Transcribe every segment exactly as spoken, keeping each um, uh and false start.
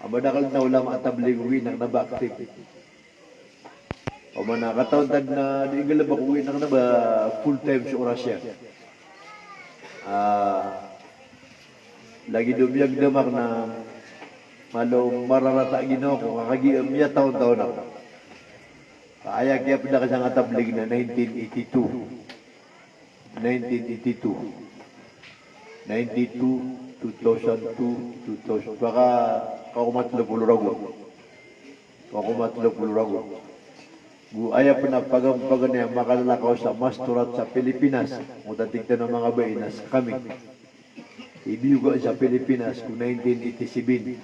A madakl na ulama a tablig ogaid na kna ba active. Oman a katawan ta dn a di nggalbk ogaid na kna ba full time so oras iyan. Ah, lagid o miyagdam akn na malo mararata a ginawa ko, ka kagiya miyataon-taon ako. Ka aya kiyapd akn sangkai a tablig na nineteen eighty-two. Nineteen eighty-two. Ninety-two, two thousand two, two thousand. Paka, kaoma tlo polo ragon. Kaoma tlo polo ragon. Go aya pn a pagampaganay a makalalakaw sa masturat sa Pilipinas. Oto a tig tano a manga bai na skami i biyoka sa Pilipinas ko nineteen eighty-seven.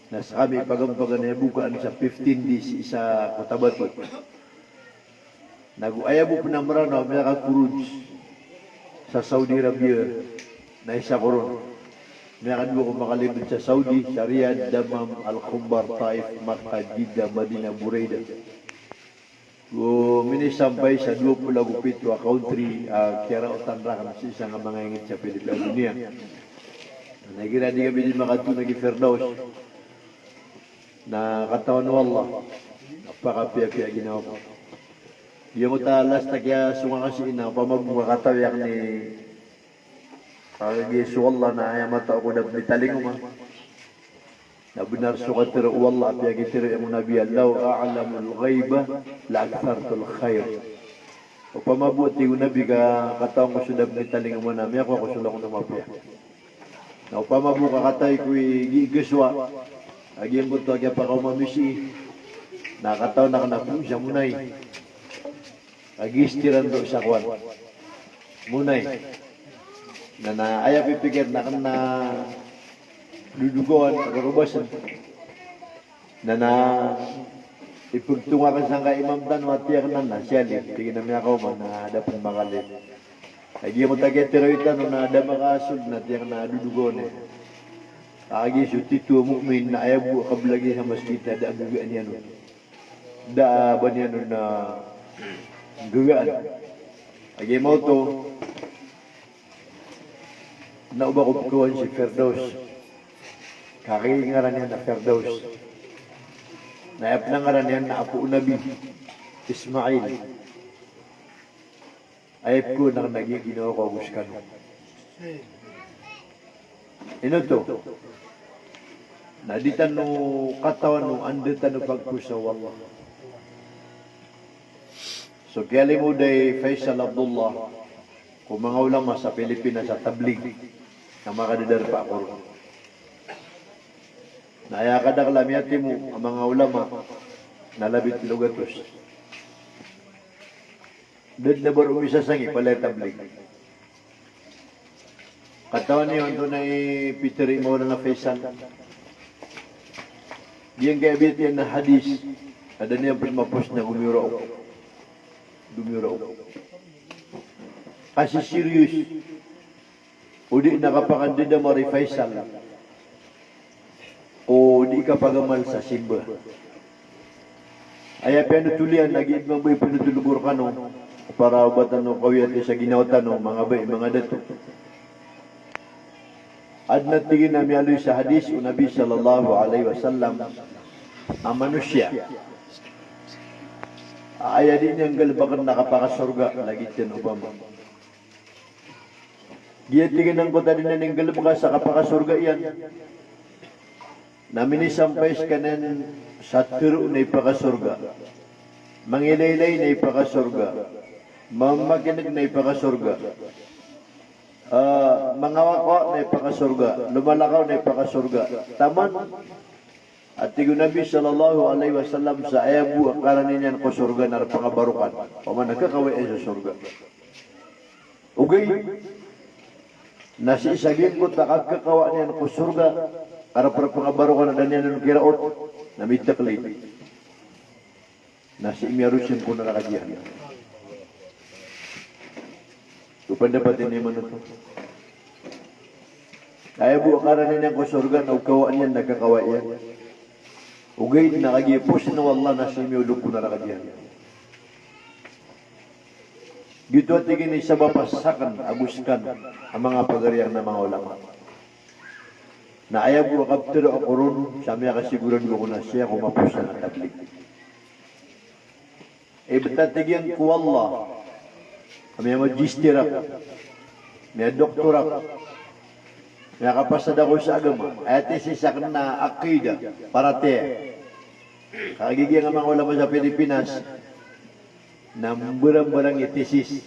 Na skami i pagampaganay a bokaan sa fifteen days sa Cotabato. Na go aya bo pn a Mranaw a miyakakoruj sa Saudi Arabia na isa ko ron. Miyakadowa ko makalibd sa Saudi, sa Riyadh, Dammam, Al-Khumbar, Taif, Makkah, Jeddah, Madinah, Buraidah. Go minisampay sa dowa polo ago pito a country a kiyaraotan rakn sii sa manga ingd sa pd a doniya. Na igira di kami di makatona ki Firdaus, na katawan o Allah a pakapiyapiya a ginawa ko. Giyangkoto a last a kiyasong akn sii na opama bo ka katawi akn i, kagiya so Allah na aya matao ko da pn i talingoma. Na bnar so katharo o Allah a piyakitharo iyan o Nabi a, "Law a'lamul ghaiba la akthartul khair." Opama bo, a tig o Nabi, ka katawan ko so da pn i talingoma na miyakowa ko so lako na mapiya. Na opama bo ka katawi ko i gi-, giyasowa a giyangkoto a kiyapakaoma mi sii, na katawan akn a bo sa monay a gistiran do sa kowan. Monay. Na, na aya pipikirn akn na dodogawan, rorobasn. Na, na ipagtonga akn sangkai a imam tano a tiyak nan na siyali, tig iyan a miyakaoma na da pn makalid. Lagid iyan oto a kiyatirawi tano na da makasold na tiyak na dodogawan iyan. Kagiya so tito a mu'min na aya bo a kablagi sa masgit na da a gagaan iyan on. Da a ba niyan on a gagaan. Lagid iyan oto, na o ba ko pkhawan si Firdaus. Kagiya ngaran iyan na Firdaus. Na aya pn a ngaran iyan na apo o Nabi Ismail. Aya pkhawan akn na giya ginawa ko ago skano. Ino oto? Na di tano katawan o anda tano pagkosa o Allah. So kiyalimod i Faisal Abdullah ko manga ulama sa Pilipinas a tablig na makadadarpa ako ron. Na aya kadakl a miyatimo a manga ulama na labi tlo gatos. Da dn a ba ron misasangi palaya tablig. Katawan iyo antonaa i pitharo i Maulana Faisal. Giyangkaya biyatiya na hadis, a da niyan pn ma-post na gomiyoraok. Gomiyoraok. Kasi serious. O di na kapakandadamar i Faisal ko di kapagamal sa simba. Aya piyanothol iyan na giya mambo i panothol ko rkano, para o ba tano kawiyati sa ginawa tano, manga bai, manga dato. Adn a tig iyan a miyaaloy sa hadis o Nabi sallallahu alaihi wasallam a manosiya a aya di niyan nggalbkn na kapakasorga, lagid iyan opama. Giya tig iyan angkoto a di niyan nggalbka sa kapakasorga iyan na minisampay skaniyan sa tharo na ipakasorga, mangilaylay na ipakasorga, mamakin'g na ipakasorga, ah, mangawakawa na ipakasorga, lomalakaw na ipakasorga. Taman a tig o Nabi sallallahu alaihi wasallam sa aya bo a karani niyan ko sorga na rpngabarokan. Opama na kakawai iyan sa sorga. Ogaid na sii sa giyangkoto a kakawai niyan ko sorga a rpngabarokan a da niyan on kiraot na mitaklid. Na sii miyarosin ko naraka jahannam. So pandapat iyan a manoto. Aya bo a karani niyan ko sorga na o kawai niyan na kakawai iyan. Ogaid na kagiya posn o Allah na sii miyaolog ko naraka jahannam. Giyoto a tig iyan i sabap a sakn ago skano a manga pagari akn a manga ulama. Na aya bo a kaptero ako ron sa miyakasigurado ako na sii ako maposan a tablig. Ibtad, tig iyan, ko Allah a miyamagister ako, miyadoktor ako, miyakapasad ako sa agama, aya thesis akn na aqida, paratiyaya. Kagiya giyangkai a manga ulama sa Pilipinas na mbarambarang i thesis.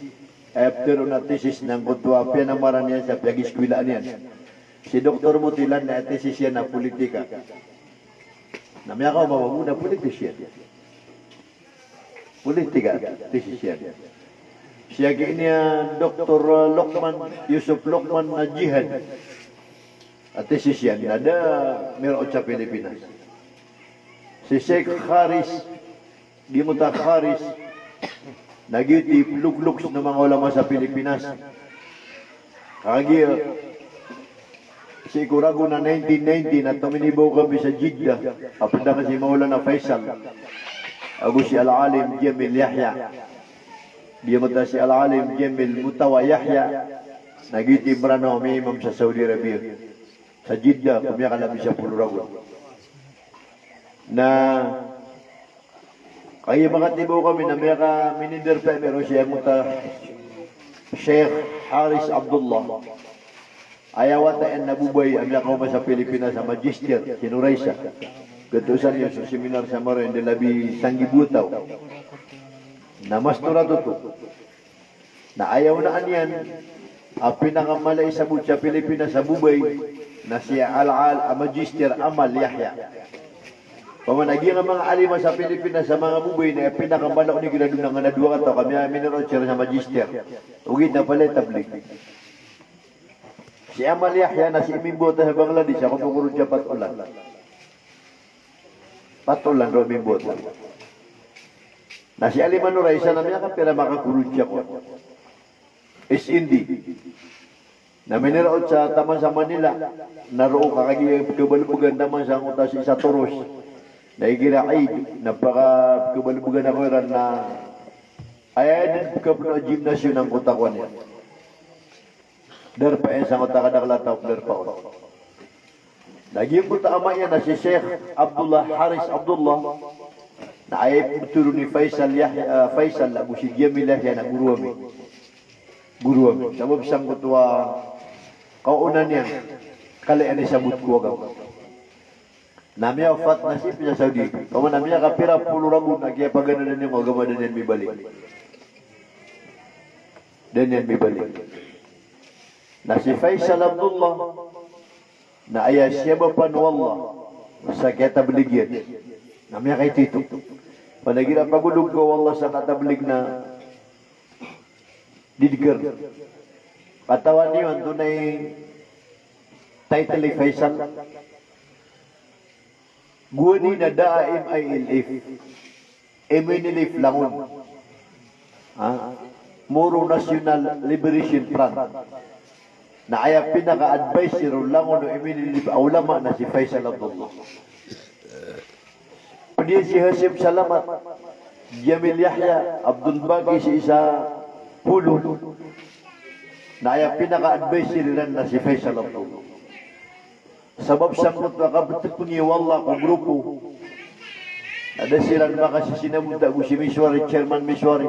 Aya ptharoon a thesis na angkoto a piyanamaran iyan sa piyagiskwilaan iyan. Si Doktor Motilan na aya thesis iyan na politika. Na miyakaoma mambo na politician. Politika, thesis iyan. Si agi niyan Doktor Lokman, Yusuf Lokman na jihad. A thesis iyan na da miraot sa Pilipinas. Si Sheikh Kharis, di mo ta Kharis, na giyoto i ploklok o manga ulama sa Pilipinas. Kagiya sii ko ragon a nineteen ninety na tominibaw kami sa Jeddah, a pd akn si Maulana Faisal ago si Al-Alim Jamil Yahya. Di mo ta si Al-Alim Jamil Mutawa Yahya, na giyoto i Mranaw a miyaimam sa Saudi Arabia. Sa Jeddah, ko miyakalabi sa polo ragon. Na kagiya makatibaw kami na miyaka-, mininderpa ami ron si angkoto a Sheikh Haris Abdullah. Aya wata iyan na babay a miyakaoma sa Pilipinas a magister, si Noraisa. Gatosan iyo so seminar sa Maro, inda labi sanggibo a taw. Na mastor a toto. Na aya onaan iyan a pinakamala i sabot sa Pilipinas a babay na si Al-Al-, a magister Amal Yahya. Pamana giyangkai a manga alim sa Pilipinas a manga babay na aya pinakamala o inigrado na ngka na dowa kataw ka miya-, miniraot siran sa magister. Ogaid na palaya tablig. Si Amal Yahya na sii mimbawata sa Bangladesh a komokorodja pat olan. Pat olan roo mimbawata. Na si Alim Noraisa na miyakapira makakorodja ko S N D. Na miniraot sa taman sa Manila, na roo ka kagiya pkhabalbgan taman sa angkoto a sii sa toros. Na igira Eid, na pkha-, pkhabalbgan ako iran na aya dn pkhapno a gimnasyo na angkoto a kowan iyan. Darpa iyan sangkoto a kadakl a taw, pdarpa on. Na giyangkoto a ama iyan na si Sheikh Abdullah Haris Abdullah, na aya ipmbtho ron i Faisal Yahya, ah, Faisal ago si Jamil Yahya na goro ami. Goro ami. Sabap sangkoto a kaoona niyan, kala iyan i sabot ko agama. Na miyawafat na sii pn sa Saudi. Pamana miyakapira polo ragon a kiyapaganad iyan ko agama, da niyan mibalik. Da niyan mibalik. Na si Faisal Abdullah, na aya siyabapan o Allah sa kiyatablig iyan na miyakaitoito. Pd a igira pagolog ka o Allah sa katablig na didkr. Katawan iyo antonaa i title i Faisal? Gowani na da a M I L F. M N L F langon. Ha? Moro National Liberation Front. Na aya pinaka-adviser o langon o M N L F a ulama na si Faisal Abdullah. Pd iyan si Hashim Salamat, Jamil Yahya, Abdul Baqi sii sa Polo. Na aya pinaka-adviser iran na si Faisal Abdullah. Sabap sangkoto a kabtpngi o Allah ko grupo, na da siran makasisinabota ago si Misuari, Chairman Misuari.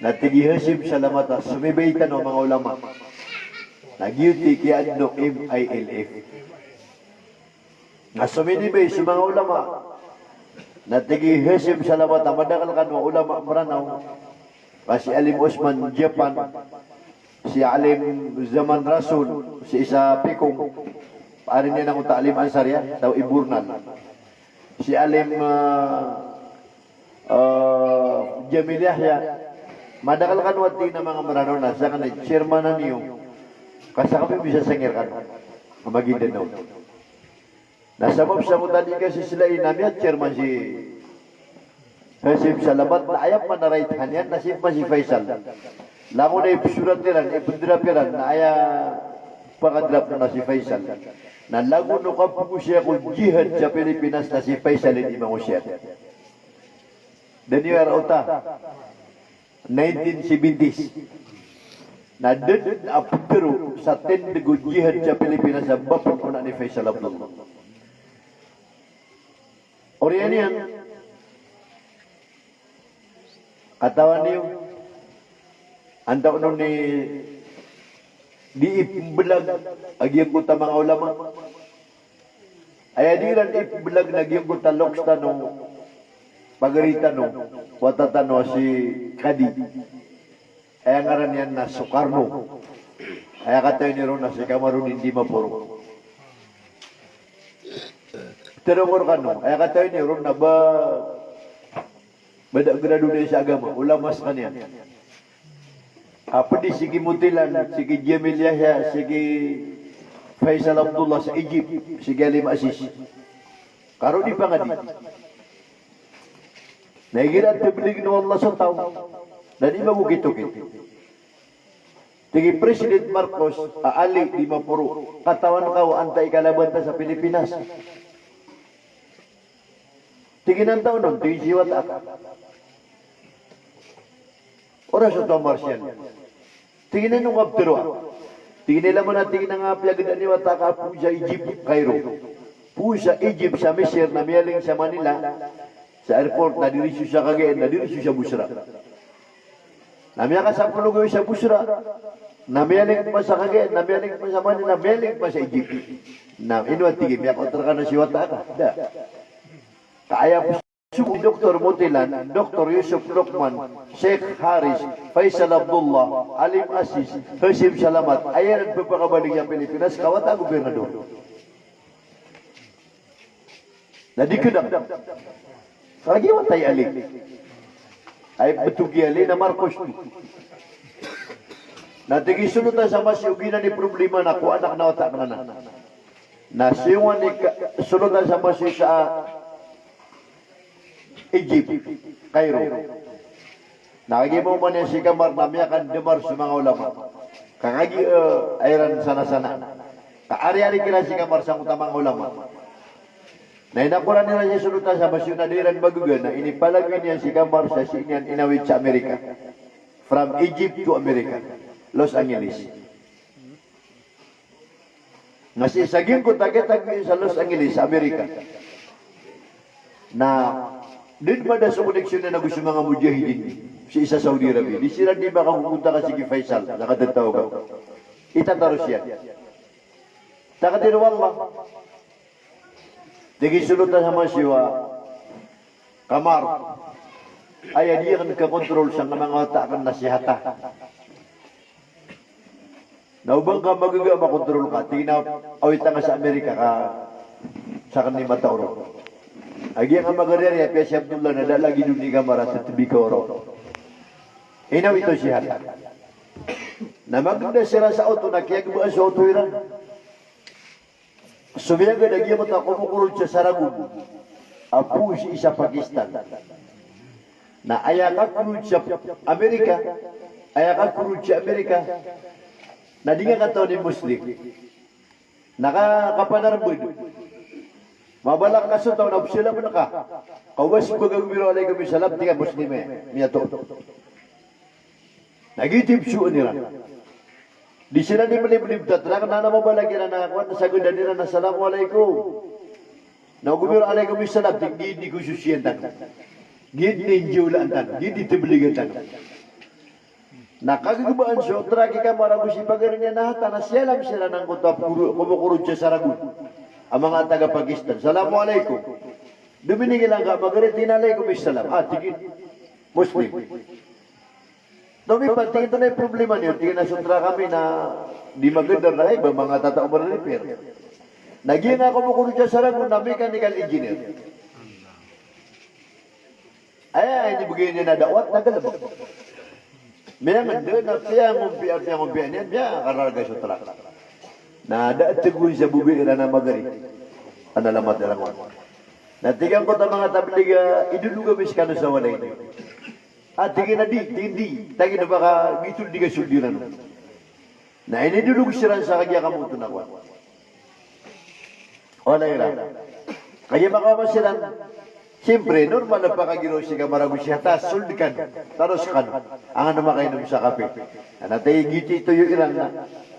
Na tig i Hashim Salamat a somibay tano a manga ulama. Na giyoto i kiyaadn o M I L F. Na sominibay so manga ulama. Na tig i Hashim Salamat a madakl kano a ulama Mranaw. Ka si Alim Osman Japan, si Alim Zaman Rasul, sii sa Pekong, parin iyan angkoto a Alim Ansar iyan, taw i Bornal. Si Alim, ah, ah, Jamil Yahya, madakl kano a tig iyan a manga Mranaw na sakn i chairman-an iyo. Ka sakn i bisa sangir kano a Maguindanao. Na sabap sangkoto a di kasislai na miya-chairman si Hashim Salamat na aya pman a right hand iyan na si, pman si Faisal. Langon a ipsorat iran, ipdrap iran, na aya pakadrap na si Faisal. Na langon o kapngosaya ko jihad sa Pilipinas na si Faisal i mangosaya. Da niyo aya raota. Nineteen seventies. Na da dn a ptharo sa tindg o jihad sa Pilipinas a ba pn ona ni Faisal Abdullah. Oriyan iyan, katawan iyo, antaa on i di ipmblag a giyangkoto a manga ulama. Aya di iran ipmblag na giyangkoto a loks tano, pagari tano, wata tano a si Kadi. Aya ngaran iyan na Sukarno. Aya katawi niyo ron na si Kamarudin Dimaporo. Tero ko rkano, aya katawi niyo ron na ba, ba da grado na sa agama, ulama skaniyan. A pd i si ki Motilan, si ki Jamil Yahya, si ki Faisal Abdullah sa Egypt, si ki Alim Aziz. Karo di pangadi. Na igira tablign o Allah so taw, na di magokitokit. Tig i President Marcos a Ali Dimaporo, katawan ka o antaa i kalaban ta sa Pilipinas? Tig iyan antaa on, tig iyan si wata aka. Oras oto a Martian. Tig iyan ino nga ptharoa. Tig iyan ilay man a tig iyan a nga piyagdaan i wata aka a poon sa Egypt, Cairo. Poon sa Egypt, sa Misir, na miyaling sa Manila, sa airport, na diretso sa Cagayan, na diretso sa Busra. Na miyakasapolo gawii sa Busra, na miyaling pman sa Cagayan, na miyaling pman sa Manila, na miyaling pman sa Egypt. Na ino a tig iyan, miyakaot rka na si wata aka? Da. Ka aya pn so Doktor Motilan, Doktor Yusuf Lokman, Sheikh Haris, Faisal Abdullah, Alim Aziz, Hashim Salamat, aya iran pphakabaling sa Pilipinas, ka wata a gobernador. Na di kdang. Kagiya wata i Ali. Ay, btog i Ali na Marcos. Na tig i solotan sa masi o giyanan i problema na ko anak na wata akn anan. Na siyongan i ka-, solotan sa masi sa Egypt, Cairo. Na kagiya maoma niyan si Kamar na miyakandamar so manga ulama. Ka kagiya, eh, a iran sana-sana. Ka ari-ari kiran si Kamar sangkoto a manga ulama. Na inakoran iran si solotan sa masi na da iran magaga na inipalagoy niyan si Kamar sa sii niyan inawit sa Amerika. From Egypt to America, Los Angeles. Na sii sa giyangkoto a kiyatagoan sa Los Angeles, sa Amerika, na da dn mada so connection iyan ago so manga mujahidin sii sa Saudi Arabia. Di siran di makagogontak sii ki Faisal, na katatawag ako. Itataros iyan. Takdir o Allah. Tig i solotan sa masi a Kamar, aya di akn kakontrol sangkanan a manga wata akn na si Hata. Na o ba ngka magaga a makontrol ka, tig iyan a awita ngka sa Amerika ka sakn i matao ron. A giyangkai a magari ari, apiya si Abdullah na da lagid on i Kamar a titbi ka ron. Inawit o si Hata. Na magda siran sa oto na kiyagbaan so oto iran. So miyagad a giyangkoto a komokorod sa Saragon a poon sii sa Pakistan. Na aya kakorod sa Amerika, aya kakorod sa Amerika, na di ngka katawan i Muslim. Na ka, kapanarmbd. Mabalak ka so taw na pzalaman ka. Ka o ba simba ka gomiraw alaykum salam, tig ka Muslim, eh. Miyato. Na giyoto i pzowaan iran. Di siran di mlibnib tatrak na, na mabalak iran a kowan, sagadan iran a, "Assalamu alaykum." Na o gomiraw, "Alaykum salam," tig iyan, "Giyoto i kososiyan tano. Giyoto i njawlaan tano. Giyoto i tabligan tano." Na kagbaan so trak i Kamar ago si pagari niyan a Hata na siyalam siran angkoto a pkoro-, komokorod sa Saragon a manga taga Pakistan. "Assalamu alaykum." Dominingil angka a magari, tig iyan a, "Alaykum salam." Ah, tig iyan, Muslim. Tig iyan, "Antonaa i problema niyo?" Tig iyan a, "So trak ami na di magandar na kaiba, manga tataw mararepair." Na giyangkai a komokorod sa Saragon na mechanical engineer. Aya inibgay niyan a da'wat na galbk. Miyangndn a piyangompiya, piyangompiya niyan, miyakararga so trak. Na da a tgoon sa boboy iran a magari. Ana lamat iran. Na tig angkoto a manga tablig a, "Idodog ami skano sa walay niyo." Ah, tig iyan a di, tig iyan di. Tig iyan a baka giyoto di kasoldiran. Na inidodog siran sa kagiya kamoto na kowan. Walay iran. Kagiya makaoma siran. Siyempre, normal a pakagiraw si Kamar ago si Hata, sold kano, taros kano. Angkanan a makainom sa kape. Na tig iyan a gioto i toyo iran na,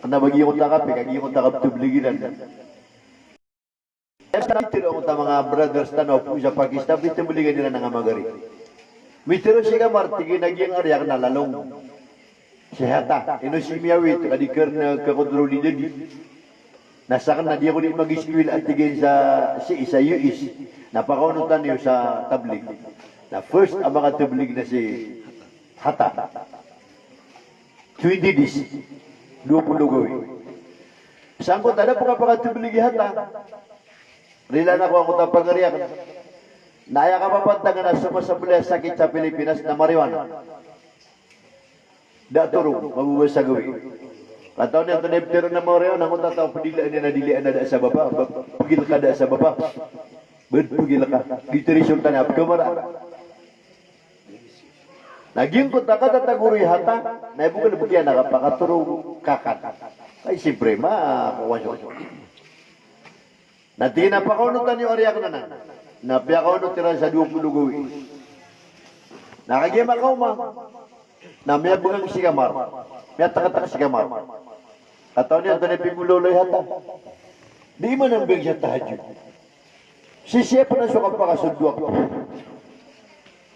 kna ba giyangkoto a kape, ka giyangkoto a kaptablig iran. Aya sa mitharo angkoto a manga brothers tano a poon sa Pakistan, pithimbligan iran a manga magari. Mitharo si Kamar, tig iyan a giyangkaya a riyak na lalong si Hata, ino si Miyawit, ka di karna kakontrol i dadi. Na sakn na di ako di mag-iskwil a tig iyan sa, si, sa U S. Na pakaonotan iyo sa tablig. Na first a makatablig na si Hata. Twenty days. Dowa polo gawii. Sangkoto a da pn kapakatablig i Hata. Rilaan ako angkoto a pagari akn. Na aya kapapantagan a somasabla a sakit sa Pilipinas na marijuana. Da torog, mababa sa gawii. Katawan iyan antonaa i ptharoon a marijuana, angkoto a taw a pdilaan iyan a dilaan a da sa bapa, ba, pgil ka da sa bapa. Bad pgil ka. Giyoto i resulta niyan a pkhamaraan. Na giyangkoto a katatagoro i Hata, na aya bo kalbk iyan na kapakatorog, kakan. Ay, siyempre, ma, kawaso. Na tig iyan a pakaonotan iyo ari akn anan. Na piyakaonot iran sa dowa polo gawii. Na kagiya makaoma, na miyabngang si Kamar. Miyataktak si Kamar. Katawan iyan antonaa i pimolawla i Hata. Di manambayang sa tahajjud. Sisiyap na so kapakasold o wakto.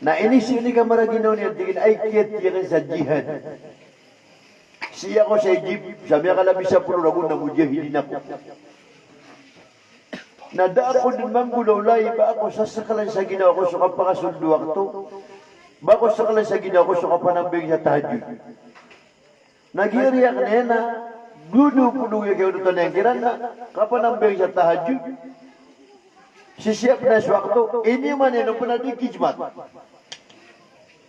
Na inizaan i Kamar a ginawa niyan, tig iyan a ay kiyathay akn sa jihad. Sii ako sa Egypt, sa miyakalabi sapolo ragon na mujahidin ako. Na da ako dn manggolawla i ba ako sasaklan sa ginawa ko so kapakasold o wakto. Ba ako saklan sa ginawa ko so kapanambayang sa tahajjud. Na giyaya riyak niyan na dowa polo gawii a kiyaonotan iyan kiran na kapanambayang sa tahajjud. Sisiyap na so wakto, iniyoman iyan o pn a di kijmat.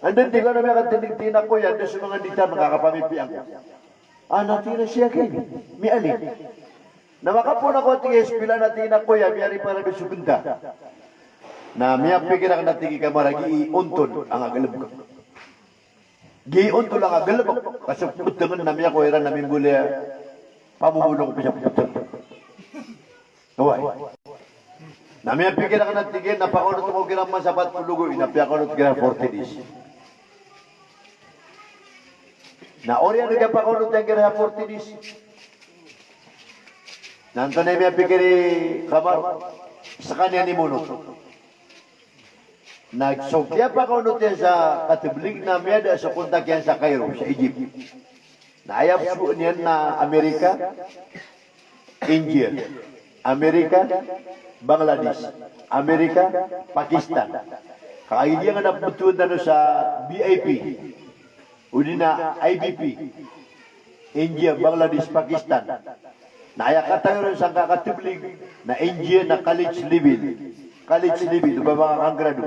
Anda tig iyan a miyakatindg, tig iyan a koya, anda so manga ditar na kapamipiyaan ko. Ana, tig iyan a sii aki, miyaling. Na makapoon ako, tig iyan, sa pila na, tig iyan a koya, miyariparado so bnta. Na miyapikir akn a tig i Kamar a gii ontol angka galbk. Gii ontol angka galbk, ka so ptngn na miyakowa iran na mimbaloy a pamomolong ko pn sa ptng. Oway. Na miyapikir akn a tig iyan na pakaonot ako kiran man sa pat polo gawii, na piyakaonot kiran forty days. Na oriyan o kiyapakaonot iyan kiran sa forty days. Na antonaa i miyapikir i Kamar, skaniyan i monot. Na so kiyapakaonot iyan sa katablig na miyada so kontak iyan sa Cairo, sa Egypt. Na aya psowa niyan na Amerika, India, Amerika, Bangladesh, Amerika, Pakistan. Kagiya giyanan a pmbtowan tano sa B I P, odi na I B P, India, Bangladesh, Pakistan. Na aya katawi ron sangkai a katablig na India na college level. College level, o ba manga kangrado.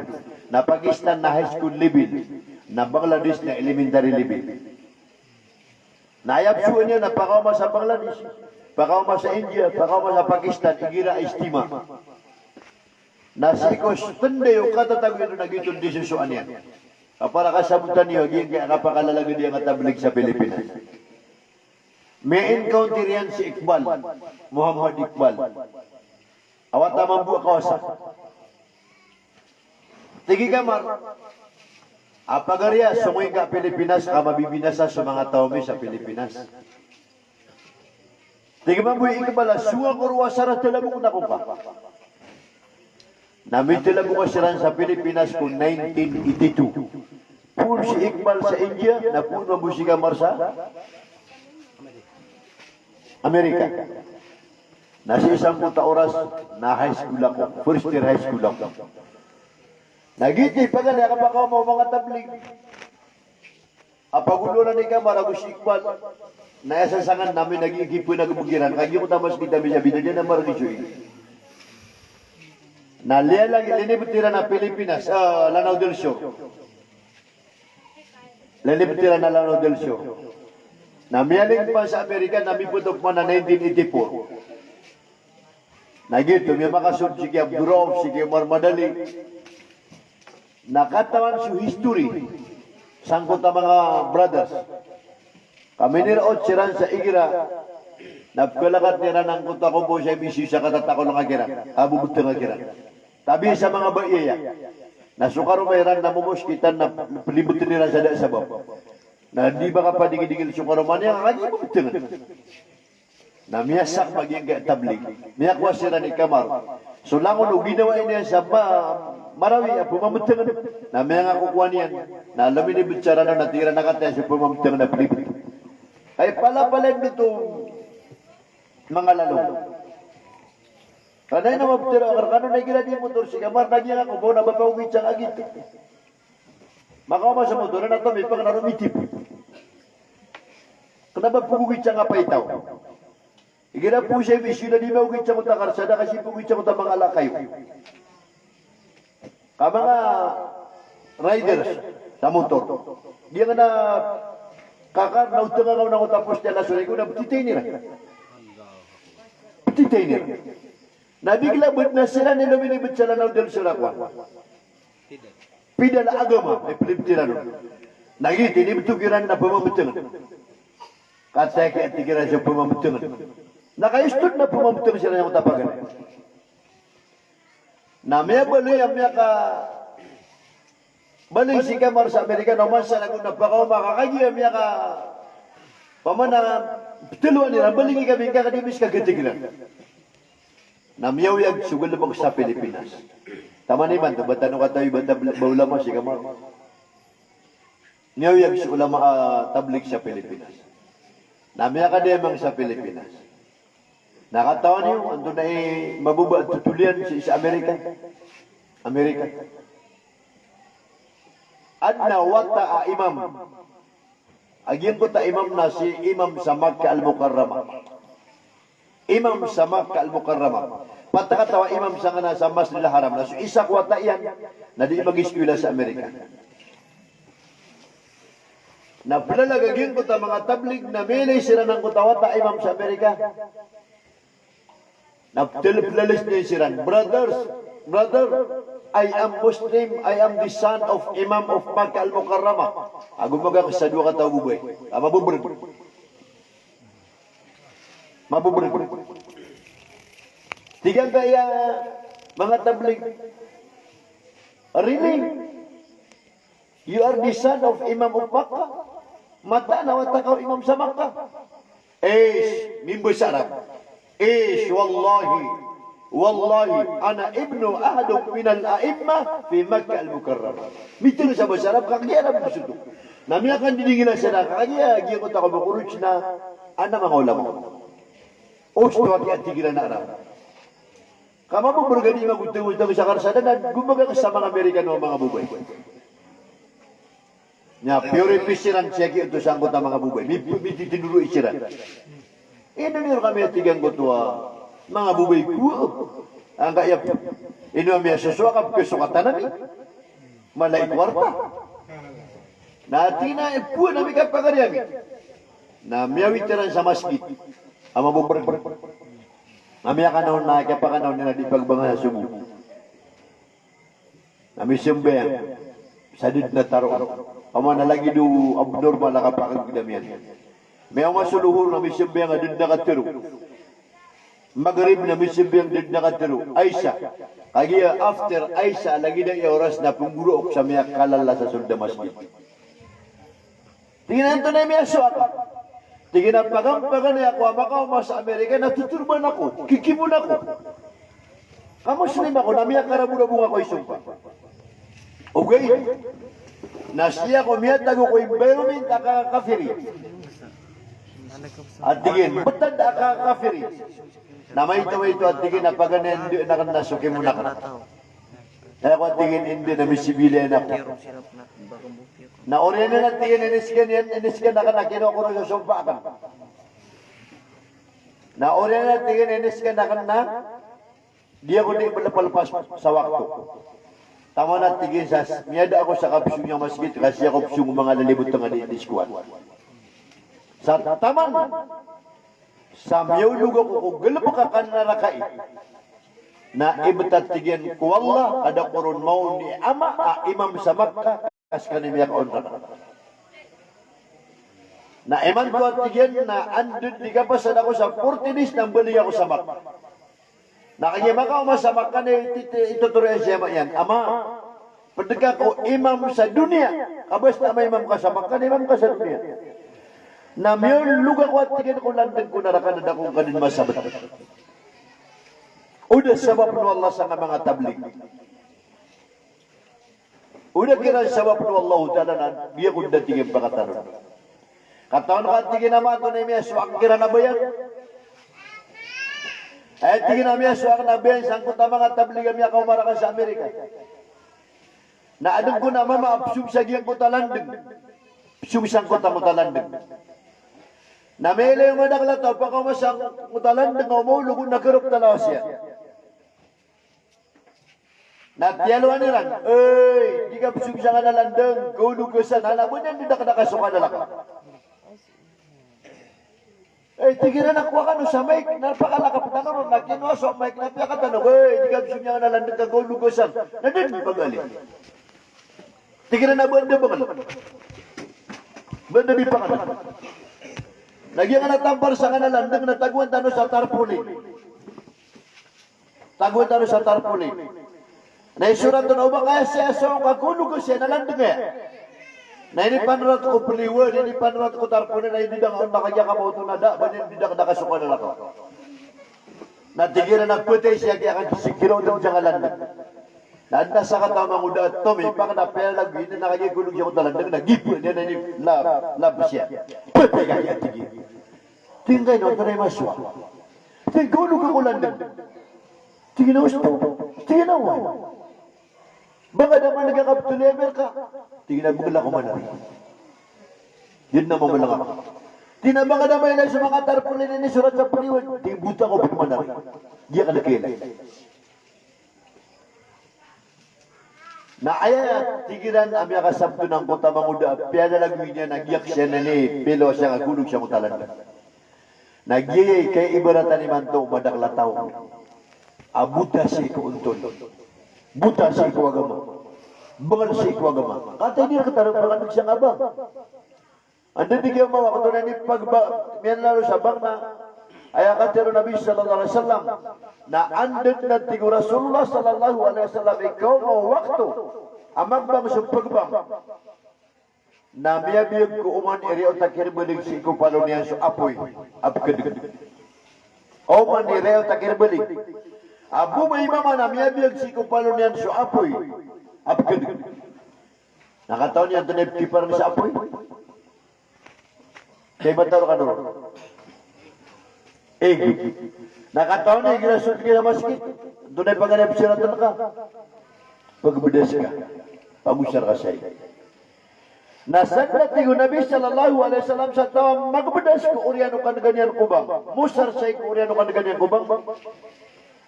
Na Pakistan na high school level. Na Bangladesh na elementary level. Na aya psowa niyan na pakaoma sa Bangladesh, pakaoma sa India, pakaoma sa Pakistan, igira a ijtima. Na sii ko stnday o katatago iyan na giyoto dn i sosoan iyan. Ka para kasabotan iyo a giyangkaya kapakalalagad iyan a tablig sa Pilipinas. Miya-encounter iyan si Iqbal, Muhammad Iqbal. A wata mambo a kawasa. Tig i Kamar a pagari a, songowi ngka a Pilipinas ka mabibinasa so manga taw mi sa Pilipinas. Tig mambo i Iqbal a songowi ako roo a sara talabok na ko ka. Na mitalabok siran sa Pilipinas ko nineteen eighty-two. Poon si Iqbal sa India, na poon mambo si Kamar sa Amerika. Na sii sangkoto a oras na high school ako, first year high school ako. Na giyoto i paganay a kapakaoma o manga tablig a pagololan i Kamar ago si Iqbal. Na aya sasangan ami na giya kipnagmbg iran, kagiya ko tamas kita bisa bida dyan a marani so ig. Na liyalag, linibet iran a Pilipinas, ah, Lanao del Sur. Linibet iran a Lanao del Sur. Na miyaling pman sa Amerika na mipotok pman a nineteen eighty-four. Na giyoto, miyamakasold si Kiya Abdurauf, si Kiya Omar Madali. Na katawan so history sangkoto a manga brothers. Ka miniraot siran sa igira na pkalakat iran angkoto a kompaw sa M B C sa katatakolnga kiran, kabobtnga kiran. Kabi sa manga bai aya. Na so karoma iran na momoskitan na plibtn iran sa da sabap. Na di makapadingidingil so karoma niyan, kagiya mabtng. Na miyasak ba giyangkai a tablig. Miyakowa siran i kamar. So langon o ginawa niyan sa ma-, Marawi a pmamtng. Na miyangakokowa niyan. Na lominibichara na tig iran a kataya so pmamtng na plibtn. Ay palapalad oto manga lalo. Kna ino mabtero akn rkano na igira di motor si kamar na giyangkoto ba na ba pagogit sangka git. Makaoma sa motor na tomipang na romitip. Kna ba pagogit sangka paitaw. Igira po siya ibisyo na di ba ogit sangkoto a karsada kasi pagogit sangkoto a manga lakayo. Ka manga riders sa motor. Giyangkanan a kakar na otang a kaona ko tapos di alas sore ko na btitay niyan. Btitay niyan. Na bigla btn a siran i lominibichara na odal so rakowan. Pidal a agama, i plibtiran. Na giyoto i inibtog iran na pmamtng. Kataya kiya tig iran so pmamtng. Na kaistod na pmamtng siran sangkoto a paganay. Na miyabaloy a miyakabaloy si kamar sa Amerika, na oman sa ragon na pakaoma ka kagiya miyaka-, pamana ptloan iran, balingi kami ngka ka di mi ska gtglan. Na miyawyag so galbk sa Pilipinas. Taman imanto, ba tano katawi, ba tab-, ba ulama si kamar. Miyawyag so ulama, ah, tablig sa Pilipinas. Na miyakadayamang sa Pilipinas. Na katawan iyo, antonaa i mababa a totol iyan sii sa Amerika? Amerika. Adn a wata a imam. A giyangkoto a imam na si imam sa Makkah Al-Mukarramah. Imam sa Makkah Al-Mukarramah. Patakataw a imam sangkanan sa Masjidil Haram. Na so isa ko wata iyan, na di mag-eskwela sa Amerika. Na plalag a giyangkoto a manga tablig, na miyailay siran angkoto a wata a imam sa Amerika. Na ptl-, plalis niyan siran, "Brothers, brother, I am Muslim, I am the son of Imam of Makkah Al-Mukarramah." Ago magaksa dowa kataw a babay. A mabobrg. Mabobrg. Tig angkaya manga tablig, "Really? You are the son of Imam of Makkah? Mataan a wata ka o imam sa Makkah?" Ish, mimbasa Arab. Ish, wallahi. Wallahi, ana ibnu ahadin minal a'immah fi Makkah al-Mukarramah. Mitharo sa basa Arab, kagiya Arab so oto. Na miyakandidingila siran, kagiya giyangkoto a kamokoroj na adn a manga ulama. Osto aki a tig iran a Arab. Ka mabobrg a di magotang-otang sa karsada na gomagak sa manga Amerikano a manga babay. Na piyoripi siran sii ko oto sangkoto a manga babay. Mi-, mititindoro siran. Ino niyo rkami a tig angkoto a manga babay ko. Angkaya ino a miyasosowa ka pkasokatan ami. Mala i kwarta. Na tig iyan a ipoon ami kapagari ami. Na miyawit iran sa masgit a mabobrg. Na miyakanaon na kiyapakanaon iran a di pagbanga sa sobo. Na misambayang sa da dn a tharoon. Pamana lagid o abnormal a kapakagdam iyan. Miyaoma so lohor na misambayang a da dn a katharo. Magrib na misambayang da dn a katharo. Isa. Kagiya after Isa, lagid a aya oras na pnggoraok sa miyakalala sa sold a masgit. Tig iyan a antonaa i miyasowa ka? Tig iyan a paganay-paganay ako a makaoma sa Amerika na totorban ako, kikimon ako. Ka Muslim ako na miyakarabong-rabong ako i sompa. Ogaid na sii ako miyatago ko environment a kakakafiri. A tig iyan, btad a kakakafiri. Na maito-maito a tig iyan a paganay a ndn akn na so kimon akn. Aya ko a tig iyan, indi na misibilay ako. Na oriyan iyan a tig iyan, iniskan iyan, iniskan akn a kinokoroj so sompa akn. Na oriyan iyan a tig iyan, iniskan akn na di ako di mlpalpas sa wakto. Taman a tig iyan sa miyada ako sa kapsong iyan masgit, ka sii ako psong o manga lalibotng a di, di skowan. Sa taman sa miyaolog ako ko galbk a kanarakai. Na ibt a tig iyan ko Allah, ka da ko ron maoni a ama a imam sa Makkah, ka skaniyan i miyakaon rakn. Na imanto a tig iyan na anda dn i kapasad ako sa forty days na mbaling ako sa Makkah. Na kagiya makaoma sa Makkah na iti-, iti-, itotoro iyan si ama iyan, "Ama, pd ka ko imam sa doniya. Ka basta maimam ka sa Makkah na imam ka sa doniya." Na miyaolog ako, a tig iyan, ko landng ko naraka na da ko ngka dn masabt. O da sabap o Allah sangka manga tablig. O da kiran sabap o Allahu Ta'ala na giya ko da, tig iyan, pakatanon. Katawan ka, tig iyan, a mato na miyasowa kiran a bayan. Aya tig iyan a miyasowa akn a bayan sangkoto a manga tablig a miyakaoma rakn sa Amerika. Na adn ko na mama a psong sa giyangkoto a landng. Psong sangkoto a manga landng. Na miyailay o madakl a taw, pakaoma sangkoto a landng a omaolog on na kharoptalawas iyan. Na tiyalowan iran, "Oy, di ka psong sangkanan a landng, kaolog ka san, na ba niyan di dakdaka so kadalak." "Oy," tig iran, "a kowa kano sa mic, na pakalakap tano ron." Na kinowa so mic na piyakatano, "Oy, di ka psong sangkanan a landng ka kaolog ka san, na da dn pagali." Tig iran a ba anda bangl. Ba anda di panganan. Na giyangkanan a tampar sangkanan a landng na tagoan tano sa tarpaulin. Tagoan tano sa tarpaulin. Na isorat on a o ba ka aya siya so ka kaolog ka san na landng aya. Na inipanorat ko plywood, inipanorat ko tarpaulin, na ididang on na kagiya ka ba oto na da, ba niyan di dakdaka so kadalak. Na tig iran a pthay siya giya ka sikiro on sangkanan a landng. Na adn a sakataw a mangoda a tomipak na piyalagoy iyan na kagiya kaolog siya ko landng na gipa niyan na inilab, lab siya. Pthay ka giya, tig iyan. Tig iyan, "Kaino, antonaa i masowa?" Tig iyan, "Kaolog ako ko landng." Tig iyan a, "Osto?" Tig iyan a, "Oway. Ba ngka da man kaptol i Amerika?" Tig iyan a, "Bngl ako manari. Giya dn a mamalang ako." Tig iyan a, "Ba ngka da mailay so manga tarpaulin a inisorat sa plywood?" Tig iyan a, "Bota ako pn manari. Giya akn kailay." Na aya, tig iran, a miyakasabt on angkoto a mangoda a piyalalagoy niyan a giya siya na inipilo siya ka kaolog sangkoto a landng. Na giyaya i kaibaratan imanto o madakl a taw a bota sii ko ontol, bota sii ko agama, bngl sii ko agama. Kataya di rktano pakanog sangka bank. Anda di giya mawakto na inipagba-, miyanlalo sa bank na aya katharo o Nabi sallallahu alaihi wasallam na anda dn, a tig o Rasulullah sallallahu alaihi wasallam, i kaoma o wakto a magbank so pagbank na miyabiyag ko oman i riyaot a kirbalik sii ko palo niyan so apoy a pkdg. Oman i riyaot a kirbalik a bo ba i mama na miyabiyag sii ko palo niyan so apoy a pkdg. Na katawan iyo antonaa i pkiparang sa apoy? Kay mataro ka dn. Ig. Na katawan iyo igira sot ka sa masgit, antonaa i paganay a psiratn ka? Pagbdas ka. Pagosar ka sa ig. Na sadn a tig o Nabi sallallahu alaihi wasallam sa taw a magbdas ko oriyan o kandgan iyan ko bank, mosar sa ig ko oriyan o kandgan iyan ko bank,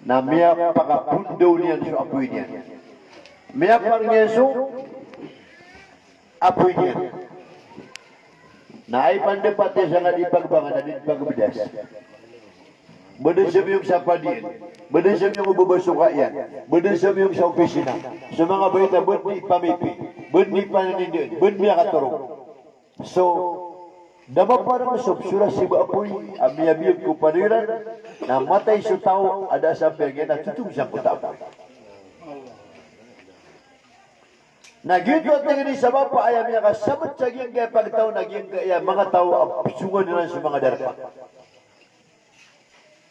na miyapakapondaw niyan so apoy niyan. Miyaparang iyan so apoy niyan. Na aya pandapat iyan sangkadi pagbank na di pagbdas. Ba dn sa miyong sa padian, ba dn sa miyong o babasoka iyan, ba dn sa miyong sa opisina, so manga bayta ba dn di pamipi, ba dn di paninindaan, ba dn miyakatorog. So da maparang so psoras i ba apoy a miyabiyag ko pano iran, na matay so taw a da a sambayang iyan na totong sangkoto a apoy. Na giyoto a tig iyan i sabap a aya miyakasabt sa giyangkaya pagtaw na giyangkaya manga taw a psongan iran so manga darpa.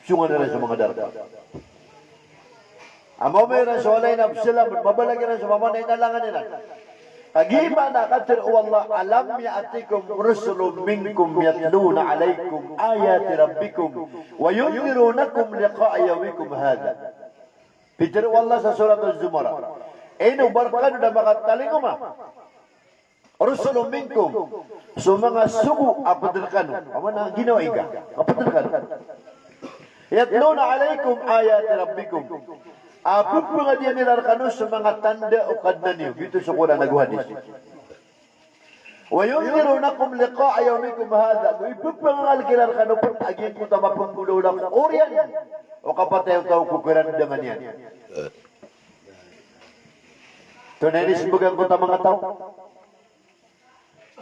Psongan iran so manga darpa. Amay iran so walay na psalamat, mabalag iran so mama na inalangan iran. Kagiya maana a katharo o Allah, "Alam ya'tikum rusulun minkum yatluna alaykum ayati rabbikum wa yundhirunakum liqa'a yawmikum hadha." Pitharo o Allah sa Surat Az-Zumar, ino ba rkano da makatalingoma, rusulun minkum, so manga sogo a pd rkano, a maana ginawa ingka a pd rkano. Yatluna alaykum ayati rabbikum, a pphangadian iran rkano so manga tanda o Kadnan iyo, giyoto so Qur'an ago hadis. Wa yundhirunakum liqa'a yawmikum hadha, go ippangangalk iran rkano pn a giyangkoto a mapnggolawla ko oriyan o kapatay o taw ko karandangan iyan. Antonaa i inismbag angkoto a manga taw?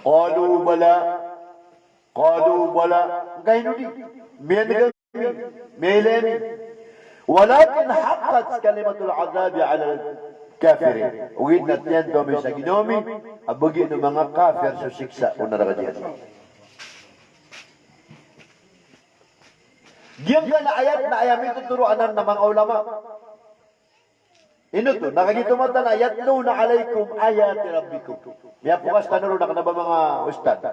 Qalu bala. Qalu bala. Angkaino di? Miyan'g ami, miyailay ami. Walakin haqqat kalimatul adhabi alal kafirin. Ogaid na tiyanto ami sa ginawa mi a bagi o manga kafir so siksa o naraka jahannam. Giyangkanan a ayat na aya mitotoro anan a manga ulama. Ino oto, na kagiya oto mata na yatluna alaykum ayati rabbikum. Miyapokas tano ron a kna ba manga ustad.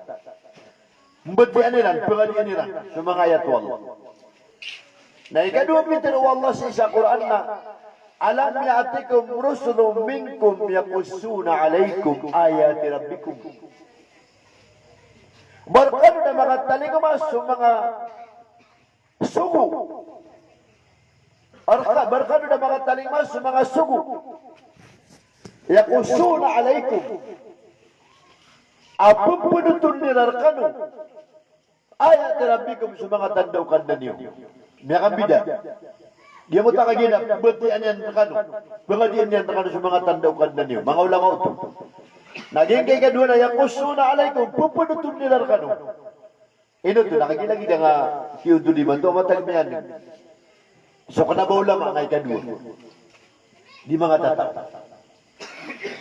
Mbatiyan iran, pangadian iran so manga ayat o Allah. Na ikadowa a pitharo o Allah sii sa Qur'an na, "Alam ya'tikum rusulun minkum yaqussuna alaykum ayati rabbikum." Ba rkano da makatalingoma so manga sogo. Arka, ba rkano da makatalingoma so manga sogo. Yaqussuna alaykum. A pphanotol iran rkano. Ayati rabbikum, so manga tanda o Kadnan iyo. Miyakambida. Giyangkoto a kagiya na mbatiyan iyan rkano. Pangadian iyan rkano so manga tanda o Kadnan iyo. Manga ulama oto. Na giyangkai ikadowa na yaqussuna alaykum. Pphanotol iran rkano. Ino oto, na kagiya lagid a nga kiyontod imanto a matag miyan. So kna ba ulama nga ikadowa. Di manga tataw.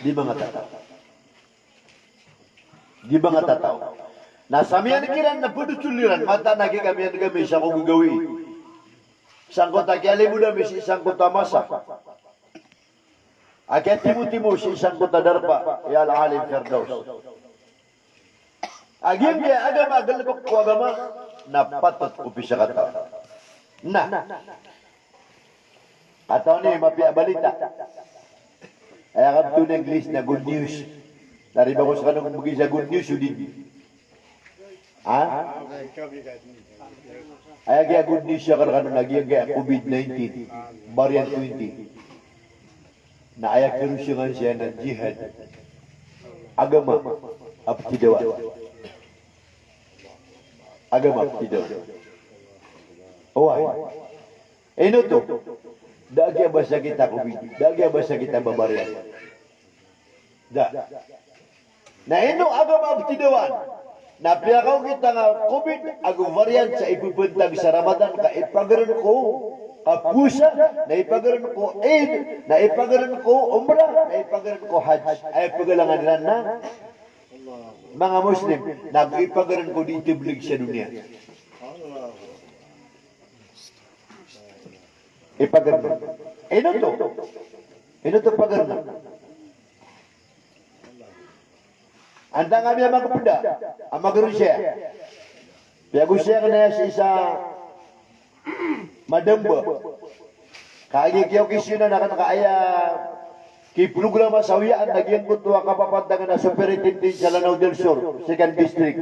Di manga tataw. Di manga tataw. Na sa miyan kiran na phanotol iran, mataan a kikamiyan kami sa ko gagawii. Sangkoto a kiyalimod ami sii sangkoto a masa. A kiyatimotimo sii sangkoto a darpa i Al-A'la Firdaus. A giyangkai a agama a galbk ko agama na patot ko pisakataw. Na. Katawan iyo mapiya a balita. Aya kabtowan a English na good news. Na riba ko skano mbgi sa good news o di. Ha? Aya giya good news akn rkano na giyangkai a covid nineteen, variant twenty. Na aya kirosangan saya na jihad. Agama a ptidawaan. Agama a ptidawaan. Oway. Ino oto? Da a giya ba sakit a covid, da a giya ba sakit a ba variant. Da. Na ino agama a ptidawaan? Na piyakaokit angka covid ago variant sa ippantag sa Ramadan ka ipagrn ko kapowasa, na ipagrn ko Eid, na ipagrn ko Umrah, na ipagrn ko Hajj. Aya pgalangan iran na manga Muslim, na ipagrn ko di tablig sa doniya. Ipagrn. Ino oto? Ino oto pagrn? Antaa ngka miya magpda a magrn saya. Piyagosayan ka niyan sii sa Madamba. Kagiya kiyaokit iyan anan ka aya kiprograma sa awiyaan na giyangkoto a kapapantagan a Superintendent sa Lanao del Sur, Second District.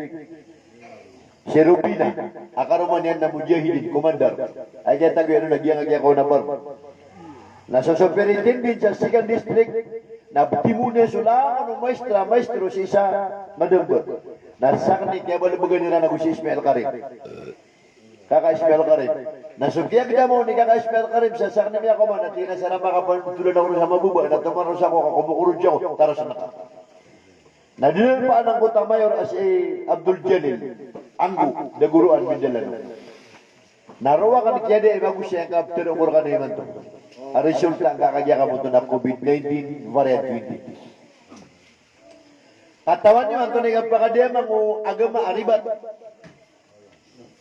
Si Rubina, a karoma niyan na Mujahideen, commander. Aya kiyatago iyan on na giyangkai a kaon a bar. Na so Superintendent sa Second District, na ptimo niyan so langon o maestra, maestro sii sa Madamba. Na sakn i kiyabalbgan iran ago si Ismail Karim. Kaka Ismail Karim. Na so kiyagdam on i Kaka Ismail Karim sa sakn i miyakoman na tig iyan a sa na makapanotolan ako ron sa mababa, na toman ron sa ko ka komokoron sa ko, taros nka. Na dinalpaan angkoto a mayor a si Abdul Jalil Anggo, Dagoroan, Mindanao. Na roo akn kiyada i magosayan ka ptharoon ko rkano imanto a resulta angka kagiya kamoto na covid nineteen variant twenty. Katawan iyo antonaa i kapakadiyamang o agama a ribat.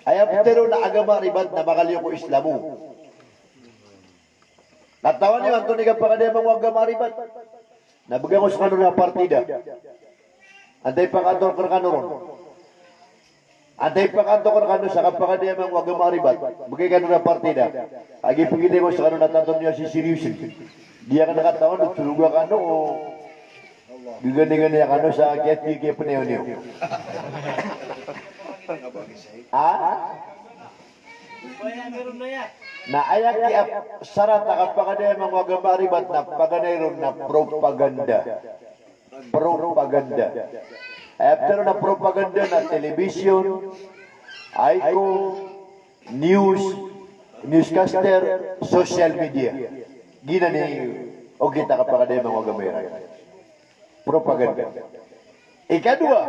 Aya ptharoon a agama a ribat na makaliyo ko Islam o. Katawan iyo antonaa i kapakadiyamang o agama a ribat. Na bgan ko skano ron a partida. Antaa i pakatork rkano ron? Antaa i pakatork rkano sa kapakadiyamang o agama a ribat? Bgan kano ron a partida. Agi pgitay ko skano na tanto niyo sisiriyosi. Di akn katawan o toroga kano o gganigani akn o sa kiyati kiyapnayaw niyo. Ha? Na aya kiyasarat a kapakadiyamang o agama a ribat na paganay ron na propaganda. Propaganda. Aya ptharoon a propaganda na television, icon, news, newscaster, social media. Giyanan i okit a kapakadiyamang o agama iran. Propaganda. Ikadowa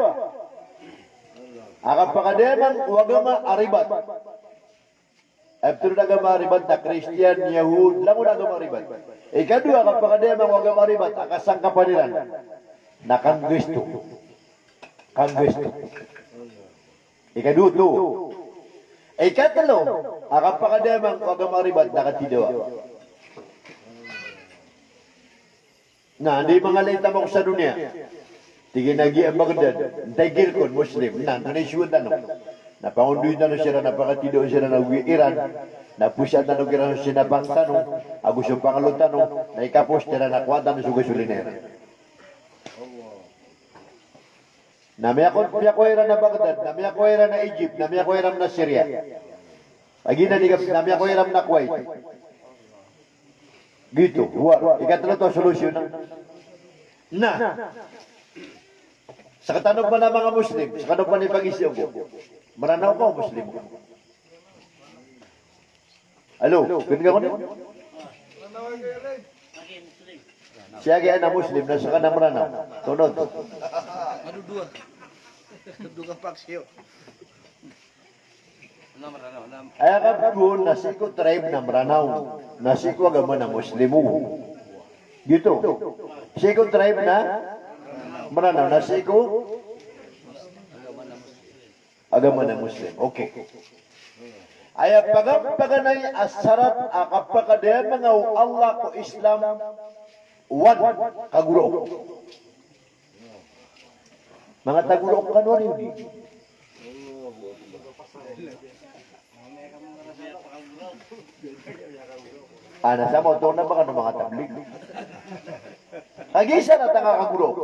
a kapakadiyamang o agama a ribat. Aya pitharo a agama ribat na Kristiyan, Yahud, langon a agama ribat. Ikadowa a kapakadayamang ko agama ribat a kasangkapan iran na kanggasto. Kanggasto. Ikadowa oto. Ikatlo a kapakadayamang ko agama ribat na katidawa. Na, di mangalay taman ko sa doniya. Tig iyan a giya Baghdad, ntaigil kon Muslim. Na, antonaa i sowa tano? Na pangondoy tano siran, na pakatidawa siran ago Iran. Na posan tano kiran so sinapang tano, ago so pangalo tano, na ikapos tira na kowa tano so gasolina iran. Na miyakowa, miyakowa iran a Baghdad, na miyakowa iran a Egypt, na miyakowa iran a Syria. Lagid na di ka, na miyakowa iran a Kuwait. Giyoto, oway. Ikatlo oto a solusyon na. Na. Sktano pman a manga Muslim, sktano pman i pagizaan ko. Mranaw ka o Muslim ka? Halo, pn ka ko ni? Sii ka na Muslim, na ska na Mranaw. Tonot. Ado dowa. Dowa ka paksiyo. Aya kabtowan na sii ko tribe na Mranaw, na sii ko agama na Muslim. Giyoto. Sii ko tribe na Mranaw, na sii ko agama na Muslim. Okay. Aya pagan, paganay a sarat a kapakadayamanga o Allah ko Islam, one, kagorok. Manga tagorok kano ari odi. Ana sama oto na ba kano manga tablig. Kagiya isa na tanga kagorok.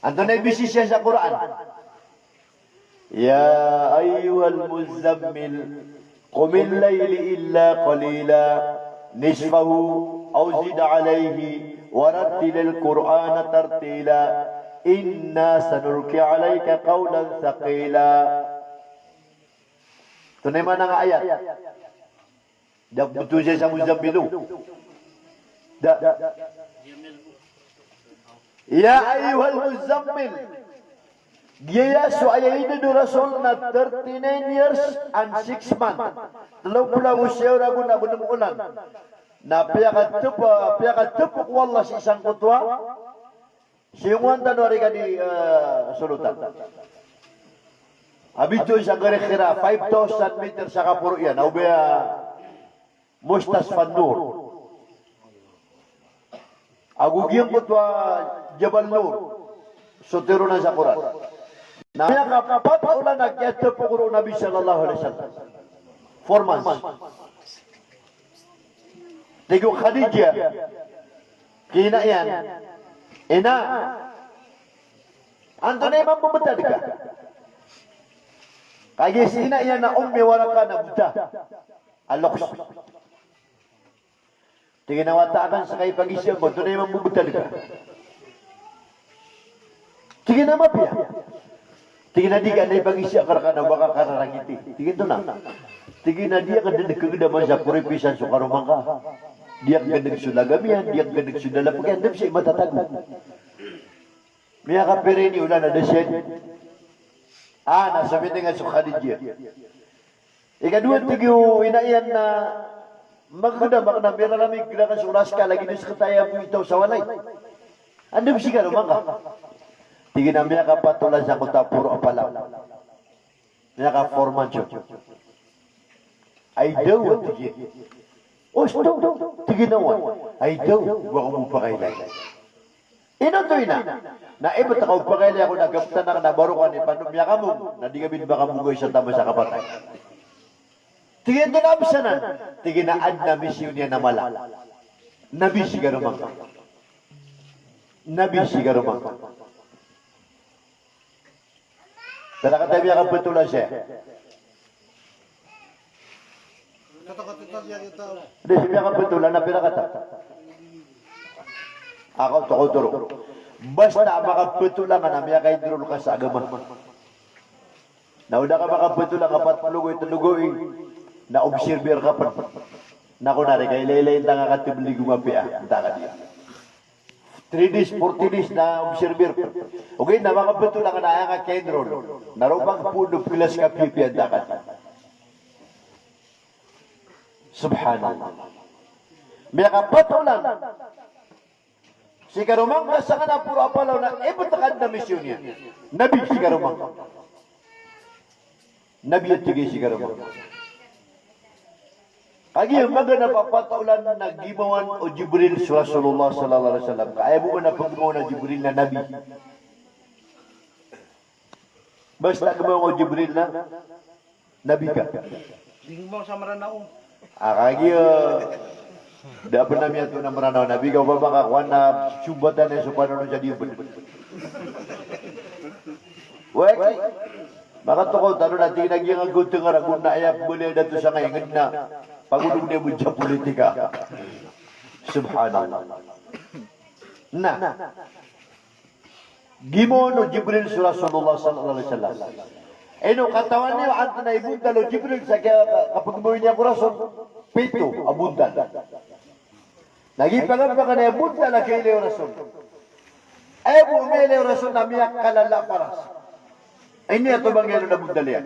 Antonaa i bisisiya sa Qur'an? Ya ayyuhal muzzammil, qumil layla illa qalila, nisfahu aw zid alayhi, wa rattilil Qur'ana tartila, inna sanulqi alayka qawlan thaqila. Antonaa i maana nga ayat? Da ko btowan sii sa Muzzammil. Da. Ya ayyuhal muzzammil. Giya so aya idad o Rasul na thirty-nine years and six months. Tlo polo ago siyaw ragon ago nem olan. Na piyakatp, piyakatp ko Allah sii sangkoto a siyongowan tano a rika di, eh, solotan. A bitowan sa Gari Hira, five thousand meters sa kaporo iyan, a oba a Mustasfa Nur. Ago giyangkoto a Jabal Nur. So tharoon sa Qur'an. Na miyakapat olan a kiyatp ko roo o Nabi sallallahu alaihi wasallam. Four months. Tig o Khadijah ki ina iyan, "Ina, antonaa i mambebetad ka?" Kagiya si ina iyan a Ummi Waraqah na bota a loks. Tig iyan a, "Wata akn, ska i pagizaan ko, antonaa i mambebetad ka?" Tig iyan a, "Mapiya." Tig iyan a, "Di ka na ipagizaa ka rkano, ba ka kararangiti." Tig iyan antonaa? Tig iyan a, "Di akn dn kagdaman sa koripisan so karoma ngka. Di akn kagdg so lagam iyan, di akn kagdg so dalapk iyan, da pn sii matatago." Miyakapira ini olan a da siyan. Ah, na sabit nga so Khadijah. Ikadowa, tig o ina iyan a, "Magdam akn a miraramig akn so oras ka, lagid o skta aya bo itaw sa walay. Anda bo si karoma ngka?" Tig iyan a, "Miyakapat olan sangkoto a poro a palang." Miyaka-four months on. "Ay daw," tig iyan. "Osto," tig iyan a, "ay daw, ba ko bo pakailay." "Ino oto, ina?" "Na ibt ka o pakailay ako na gaptan akn a barokan i pando miyakamoong, na di ka bid makamogay sa taman sa kapatay." Tig iyan, "Antonaa bs anan?" Tig iyan a, "Adn a misyon iyan a mala. Nabi si karoma ngka. Nabi si karoma ngka." Pira kata miyakaptola siya? Di, miyakaptola na pira kata? Ako, toko toro. Basta makaptola ka na miyaka-enroll ka sa agama. Na o da ka makaptola ka pat polo gawii, tlo gawii, na observer ka pn. Na ko na rika ilaylay tanga ka tblig o mapiya, nta ka di. Three days, forty days na observer. Ogaid na makaptola ka na aya nga ki-enroll. Na roo pagpoon o pilas ka piyapiya, nta ka di. Subhanallah. Miyakapat olan. Si karoma ngka sangkanan a poro a palaw na ibtad na misyon iyan. Nabi si karoma ngka. Nabi a tig iyan si karoma ngka. Kagiya maganap a pat a olan na gimawan o Jibril so Rasulullah sallallahu alaihi wasallam. Ka aya bo man a pgimawan o Jibril na nabi. Basta gimawan o Jibril na nabi ka. Di ngka sa Mranaw. Ah, kagiya, eh, da pn a miyatoon a Mranaw, nabi ka, opama ka kowan na sombatan iyan so panono sa diyo pn. Weki, makatokaw tano na tig iyan a giyangkoto nga ragon na aya pmbaloy a dato sangkai ngd na pagodog niyan bo sa politika. Subhanallah. Na. Gimawan o Jibril so Rasulullah sallallahu alaihi wasallam. Ino katawan iyo antonaa i bontal o Jibril sa kiya, ka-, kapagimawii niyan ko Rasul? Pito a bontal. Na giya paganapakan iyan a bontal a kailay o Rasul. Aya bo a miyailay o Rasul na miyakalala a paras. Ino aya tobang iyan on a bontal iyan.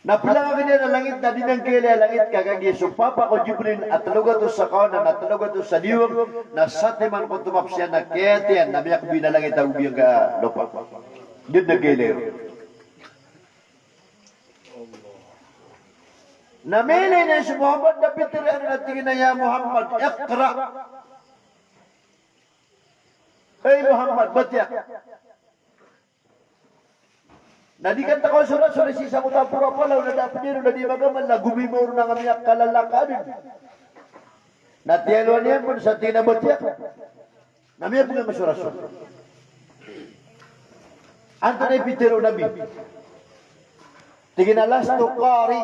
Na plangagn iyan a langit na di niyan kailay a langit ka kagiya so papa ko Jibril a tlo gatos sa kawanan, a tlo gatos sa diwang, na satiman ko tomaps iyan na kiyathay iyan na miyakbin a langit ago giyangkai a lopa. Di niyan kailay on. Na miyailay niyan so Muhammad na pitharo iyan a tig iyan a, "Ya Muhammad, iqra." Hay Muhammad, batiya. Na di kantakaw so Rasul, sii sangkoto a poro a palaw na da pd iyan on na di magamal na gomimaw ron a miyakalala ka adn. Na tiyalowan iyan pn sa tig iyan a batiya ka. Na miyabgan so Rasul. Antonaa i pitharo o Nabi? Tig iyan a lastu qari.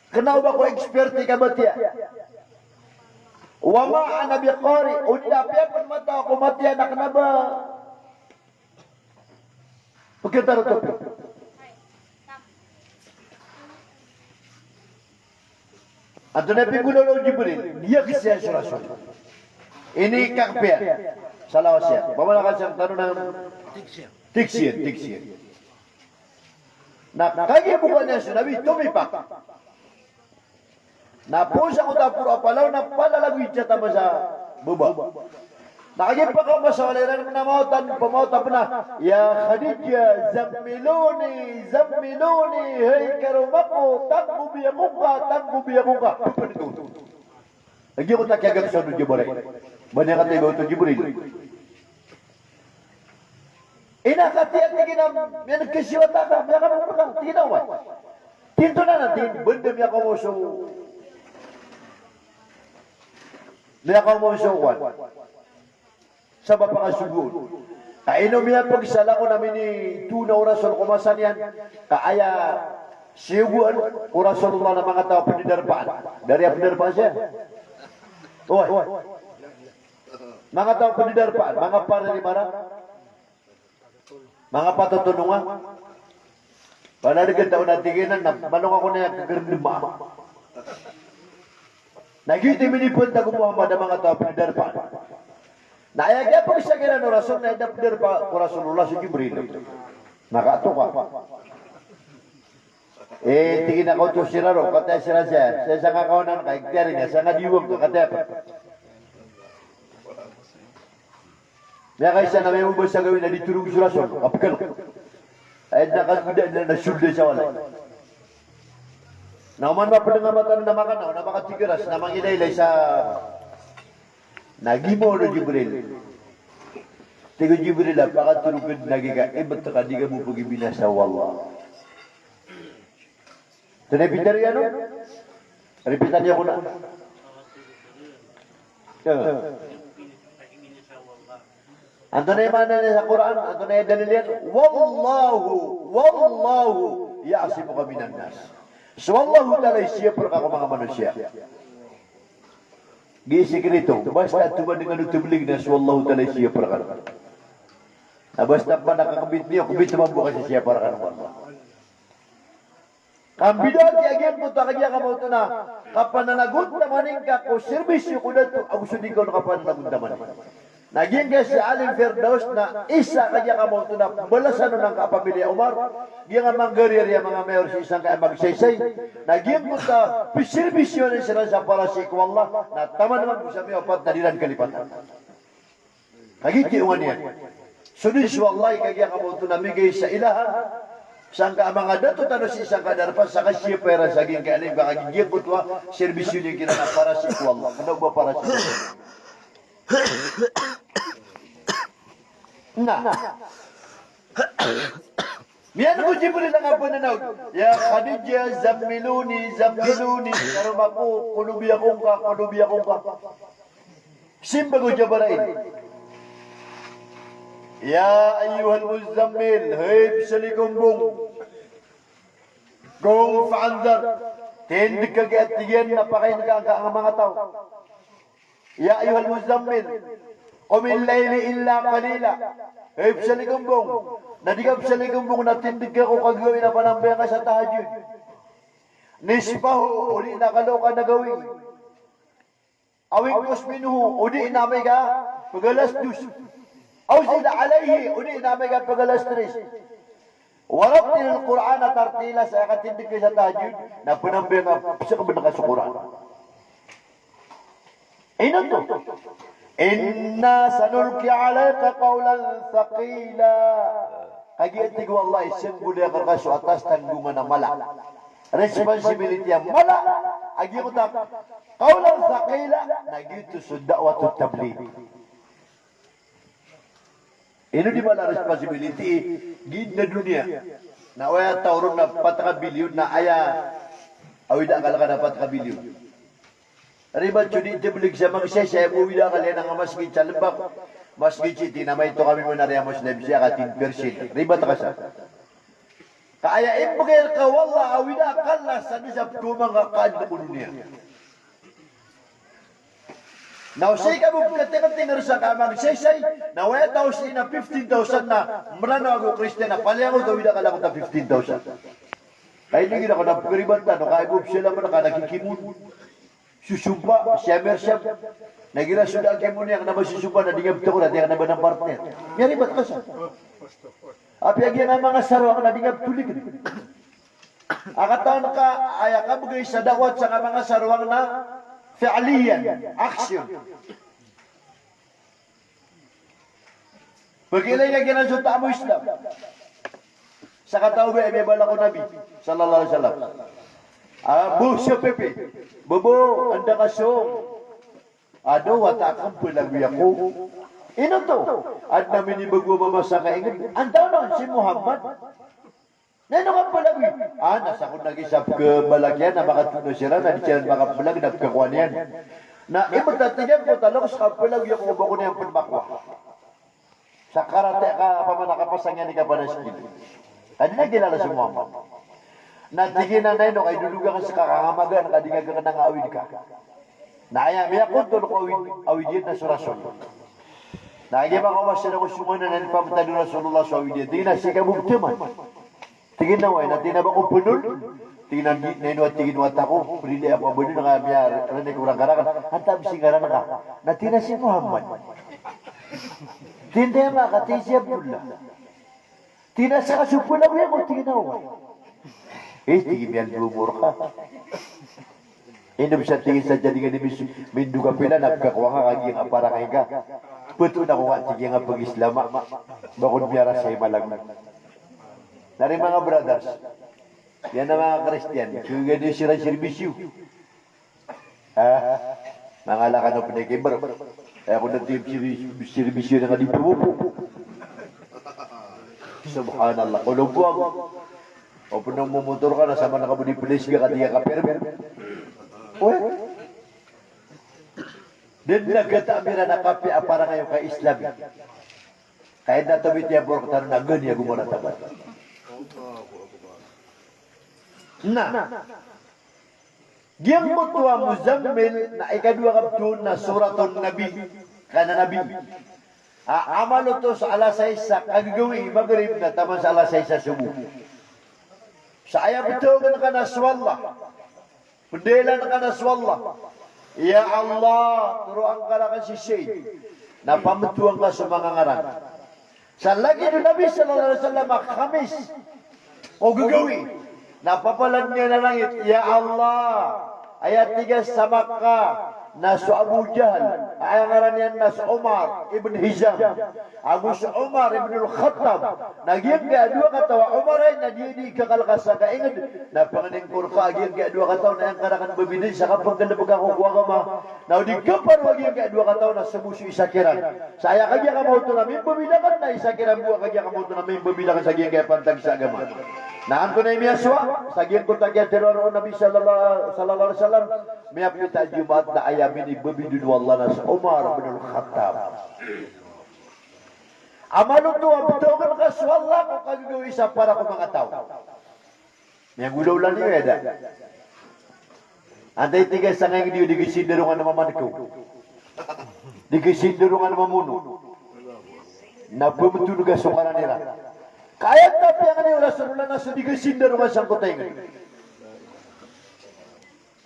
Kna o ba ko expert i kabatiya. Wa ma ana bi qari, o di da apiya pn mataw ko matiya na kna ba pkhatarotop. Antonaa i pnggolawla o Jibril, niyaksian so Rasul. Ini kakpiya, sa lawas iyan. Ba mala ka sangkatano na tiksiyan, tiksiyan. Na kagiya boka niyan so Nabi, tomipak. Na poon sangkoto a poro a palaw na palalagoy sa taman sa baba. Na kagiya pakaoma sa walay iran na maotan, pamaotan pn a, "Ya Khadija, zammiluni, zammiluni, hay karoma ko, tanggobi ako ngka, tanggobi ako ngka." Pphantag oto. Lagid oto a kiyagat sa Jibril. Ba niyan kataya ba oto Jibril? Ina, katiya, tig iyan a, miyan'g kasiwata ka, miyakamoka ka, tig iyan a, oway. Tinto na na, tig iyan, banda miyakaoma so, miyakaoma so kowan. Sa ba pakasogoon. Ka ino miyapagsa langon a minitoon o Rasul ko masa niyan. Ka aya siyogoan o Rasulullah na manga taw a pndadarpaan. Dari a pndadarpaan siya. Oway. Manga taw a pndadarpaan, manga pari ni bara. Manga patotononga. Pala di kataw na tig iyan a, malong ako na aya kagarndma. Na giyoto i minipantag o Muhammad a manga taw a pndadarpaan. Na aya kiyapagsa kiran o Rasul na aya da pndadarpa ko Rasulullah so Jibril. Makatoka. Eh, tig iyan a kaoto siran roo, kataya siran saya, saya sangkakawanan ka, ikhtiyar iyan, sangkadiwang ka, kataya pn. Miyakaisa na miyababasa gawii na di torog so Rasul, kapkal. Aya dn a kagoda dn na sold sa walay. Na oman mapd a mata na makanaw, na makatigaras, na mangilaylay sa Na gimaw o Jibril. Tig o Jibril a, pakatorogn a gika ibt ka di ka bo pagibinasa o Allah. Antonaa i pitharo iyan on? Repeat-an iyo ko na. Antonaa i maana niyan sa Qur'an? Antonaa i dalil iyan? Wallahu, wallahu ya'simuka minan nas. So Allahu Ta'ala i siyap rka ko manga manosiya. Gii sekreto, basta toman dn kano tablig na so Allahu Ta'ala i siyap rkano. Na basta pman a kakbit niyo, kbit man bo ka sisiyapa rkano o Allah. Ka mbida a giya giyangkoto a kagiya ka maoto na kapananagontaman ingka ko serbisyo ko dato ago so di ka on kapananagontaman. Na giyangkai si Alim Firdaus na isa ka giya ka maoto na balasan o nangka a pamilya Umar, giyangkai a manggariyari a manga mayor sii sangkai a magsaysay, na giyangkoto a pisirbisyo niyan siran sa para sii ko Allah, na taman man bo sa miyawapat na di ran kalipatan. Kagiya tig iyan, so di so Allah i kagiya ka maoto na migay sa ilahan sangkai a manga dato tano sii sangkai a darpa sa kasiyapa iran sa giyangkai a alim ka kagiya giyangkoto a sirbisyo niyan kiran na para sii ko Allah. Kna o ba para sii ko Allah. Na miyan ko Jibril a nga pnanaw, "Ya Khadija, zammiluni, zammiluni, karoma ko, kolobi ako ngka, kolobi ako ngka." Simba ko Jabrail, "Ya ayyuhal muzzammil, hay psalikombong, qum fa anzir, tindg ka giya," tig iyan, "na pakain ka angka a manga taw." "Ya ayyuhal muzzammil, qumil layla illa qalila." Hay psalikombong, na di ka psalikombong na tindg ka ko kagawii na panambayang ka sa tahajjud. "Nisfahu," o di na kalo ka na gawii. "Aw inqus minhu," o di na amay ka pgalas dos. "Aw zid alayhi," o di na amay ka pgalas tris. "Warattilil Qur'ana tartila," sa aya katindg ka sa tahajjud na panambayang ka, pzakbn ka so Qur'an. Ino oto? "Inna sanulqi alayka qawlan thaqila." Kagiya tig o Allah i sanggolayakn rka so atas tanggongan a mala. Responsibility a mala, a giyoto a qawlan thaqila, na giyoto so da'watut tabligh. Ino di mala responsibility, giya doniya. Na aya taw ron na pat ka bilyon, na aya awid a akal ka na pat ka bilyon. Ribat so di tablig sa magsaysay, aya bo awid a akal iyan a nga masgit sa Lebak, masgit sii, tig iyan a maito kami man a riya Muslim sii a ka ten percent. Ribat ka sa. Ka aya imbgay rka o Allah a awid a akal na sadn sa ptomang ka kaadn ko doniya. Na o sii ka bo pkatngtngr sangkai a magsaysay, na aya taw sii na fifteen thousand na Mranaw ago Kristiyan na palaya ngka oto awid a akal angkoto a fifteen thousand. Ka ino igira ko na pkribat tano, ka aya bo psalaman ka na kikimon. Sosompa, siyam, siyam. Na igira so da a kimo niyan kna ba sosompa na di nga ptokor a di nga kna ba na partner. Miyaribat ka sa. Apiya giya a manga sarowang na di nga ptolikn. A katawan ka aya kabgay sa da'wat sangkai a manga sarowang na fi'liyan, action. Pagilay ka giyanan so taam o Islam. Sakataw bo a miyabaloy ko Nabi sallallahu alaihi wasallam. A, bo sa pipi. Bo, bo, anda ka song? Adn a wata akn palagoy ako. Ino oto? Adn a minibago a mama sangkai a ingd. Antaa on? Si Muhammad. Na ino ka palagoy? A, na sakn na gii sa pkabaloy iyan na makatotol siran na di siran makapbaloy na pkakowa niyan. Na ibt a tig iyan ko talo ko ska palagoy ako ko ba ako niyan pn makowa. Sa karati ka pamana kapasang iyan i kapanaskil. Ka di na gilala si Muhammad. Na tig iyan a na ino ka idodog akn ska ka nga magaan ka di nga gakn a nga awid ka. Na aya miyakontol ko awid, awid iyan na so Rasul. Na aya makaoma siran ko soman na ipamtad o Rasulullah so awid iyan. Tig iyan a sii ka bo ptaman. Tig iyan a oway, na tig iyan a ba ko pnol? Tig iyan a di, na ino a tig iyan a wata ko, prilai ako a ba dn ka miyarani ko rangkarangan. Antaa bs i ngaran ka? Na tig iyan a si Muhammad. Tig iyan a aya maka, tig iyan a si Abdullah. Tig iyan a ska so palagoy ako, tig iyan a oway. Eh, tig iyan a miyaldo mo rka. Ino bs a tig iyan sa jadi nga di mis-, mindog a pila na pkakowa ngka kagiya a parangay ka. Ptoon ako nga tig iyan a pag-Islama. Ba kon miyarasay malagoy. Na ri manga brothers. Iyan a manga Kristiyan. So gani siran sirbisyo. Ha? Manga lakan o pnay ki bro. Aya ko na tig iyan sir-, sirbisyo na nga di pmopo. Subhanallah. Ko lompo ako. O pn o momotor ka na saman ka bo di plis ka tig iyan ka permit. Oy. Dn na gata miran a kapiya a parangay o ka-Islam. Ka aya na tawit iyan poro ktano na gani ago maratabat. Na. Giyangkoto a Muzammil na ikadowa ka ptoon na Suratun Nabi, ka na Nabi. A, amal oto sa alas sais sa kagagawii Maghrib na taman sa alas sais sa Subuh. Sa aya pthawagan ka na so Allah. Pndailan ka na so Allah. Ya Allah, toroan ka rakn si Zaid. Na pamtowan ka so manga ngaran. Sa lagid o Nabi sallallahu alaihi wasallam a Khamis ko gagawii na papalan iyan a langit, "Ya Allah, aya tigas sa Makkah na so Abu Jahl, aya ngaran iyan na so Umar ibn Hisham, ago so Umar ibn al-Khattab, na giyangkai a dowa kataw a Umar ay na di, di kakalka sa kaingd, na pangnin ko rka a giyangkai a dowa kataw na aya ngka rakn babidn sa kapnggalbk ako ko agama." Na o di kaparoa giyangkai a dowa kataw na so bo so isa kiran. Sa aya kagiya kamaoto na mimbabid akn na isa kiran bo a kagiya kamaoto na mimbabid akn sa giyangkai a pantag sa agama. Na antonaa i miyasowa sa giyangkoto a kiyatharo o Nabi sallallahu, sallallahu alaihi wasallam, miyapita a Jumaat na aya minibabidn o Allah na so Umar bin al-Khattab. A manoto a btawgn ka so Allah ko kagagawii sa para ko manga taw. Miyagolawla niyo aya da. Antaa i tigas sa ngka ingd iyo, di ka sindarongan a mamankaw. Di ka sindarongan a mamono. Na pmbthoon ka so ngaran iran. Ka aya tapiya ngka niyo Rasulullah na so di ka sindarongan sangkoto a ingd.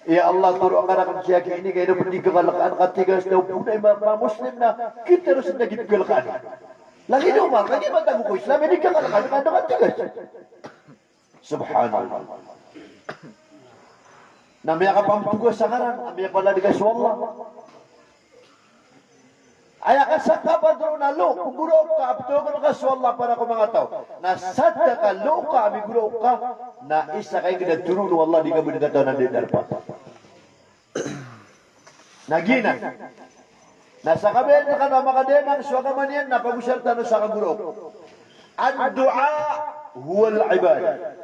Ya Allah, toroa ngka rakn sii ko ini, ka ino pn di kakalkaan ka tigas, na o pn a manga Muslim na khiteros na di kakalkaan. Lagid o Umar, lagid o matag ko Islam, di kakalkaan ka tigas. Subhanallah. Na miyakapamtoga sa ngaran, na miyapalad ka so Allah. Aya kasangkapan roo na look, pnggorook ka a btawgn ka so Allah para ko manga taw. Na sadn ka look ka a miggorook ka, na isa ka ingd a toroon o Allah di ka bn katawan a di darpa. Na giyanan. Na sa kabaya tano a makadayamang so agama niyan na pagosar tano sa kagorook. Ad-du'a huwal ibadah.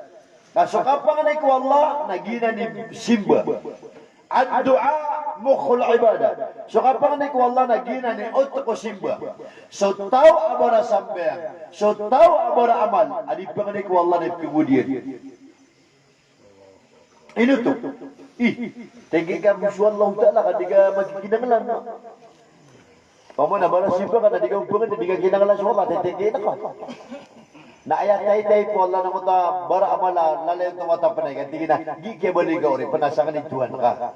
Ka so kapangni ko Allah na giyanan i simba. Ad-du'a mukhul ibadah. So kapangni ko Allah na giyanan i oto ko simba. So taw a bara sambayang, so taw a bara amal a di pangni ko Allah na ipkagowad iyan. Ino oto? Ih, tinggi ka bo so Allahu Ta'ala ka di ka makikinanglan. Opama na bara simba ka na di ka opama na di ka kinanglan so Allah, tinggi ka. Na aya taytay ko Allah na mota bara amal a lalayon oto a mata pn a ika, tinggi na, gii kiyabaloy ka oripn a sakn i Tuhan ka.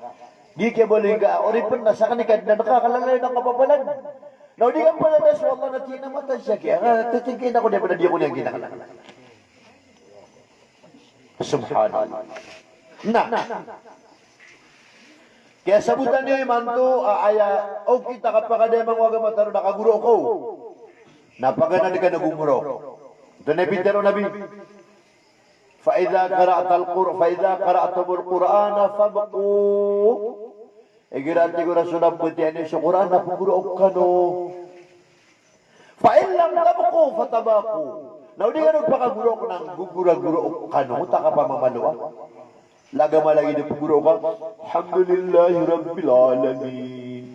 Gii kiyabaloy ka oripn a sakn i Kadnan ka, ka lalayon a kapapalad. Na o di ka palad so Allah na tinggi na mata siya kiya, tinggi na ko di pn a di ako niyan kinanglan. Subhanallah. Na kiyasabotan imanto a aya, o kita kapakadayamang o agama tano na kagorook o. Na paganad ka na gomorook. Antonaa i pitharo o Nabi? Fa idha qara'tal Qur-, fa idha qara'tumul Qur'ana fabku. Igira, tig o Rasul, a mbatiya niyo so Qur'an na pnggorook kano. Fa in lam tabku fatabaqu. Na o di kano pakagorook na nggogoragorook kano, ta kapamamaloa. Lagid a lagid o pnggorook ka, Alhamdulillahi Rabbil Alamin.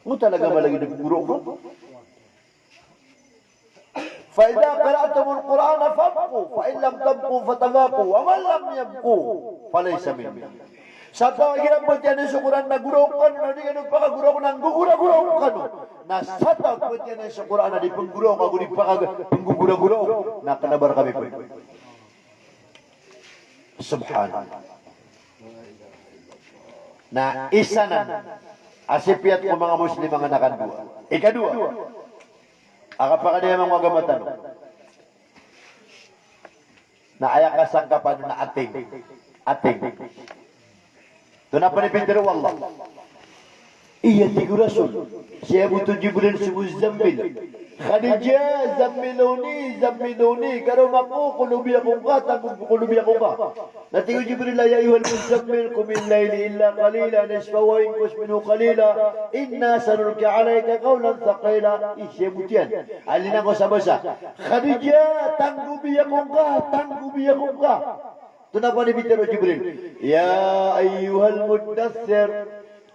Ngota lagid a lagid o pnggorook ka. Fa idha qara'tumul Qur'ana fabku, fa in lam tabku fatabaqu, wa man lam yabku falaysa minna. Sa taw a igira mbatiya niyo so Qur'an na gorook kano, na o di kano pakagorook na nggogoragorook kano, na sa taw a mbatiya niyo so Qur'an na di pnggorook ago di pakag-, pnggogoragorook, na kna ba rkami pn. Subhanallah. Na isa nan a sipiyat ko manga Muslim a nganakan dowa. Ikadowa a kapakadayamang o agama tano na aya kasangkapan na ating. Ating. Antonaa pn i pitharo o Allah? Iya, tig o Rasul, siyabot o Jibril so Muzammil. Khadija, zammiluni, zammiluni. Karoma ko, kolobi ako ngka, tanggob ko, kolobi ako ngka. Na tig o Jibril a, ya ayyuhal muzzammil, qumil layla illa qalila, nisfahu aw inqus minhu qalila, inna sanulqi alayka qawlan thaqila. Ih, siyabot iyan. Alina ko sa basa. Khadija, tanggobi ako ngka, tanggobi ako ngka. Antonaa pn i pitharo o Jibril? Ya ayyuhal muddaththir,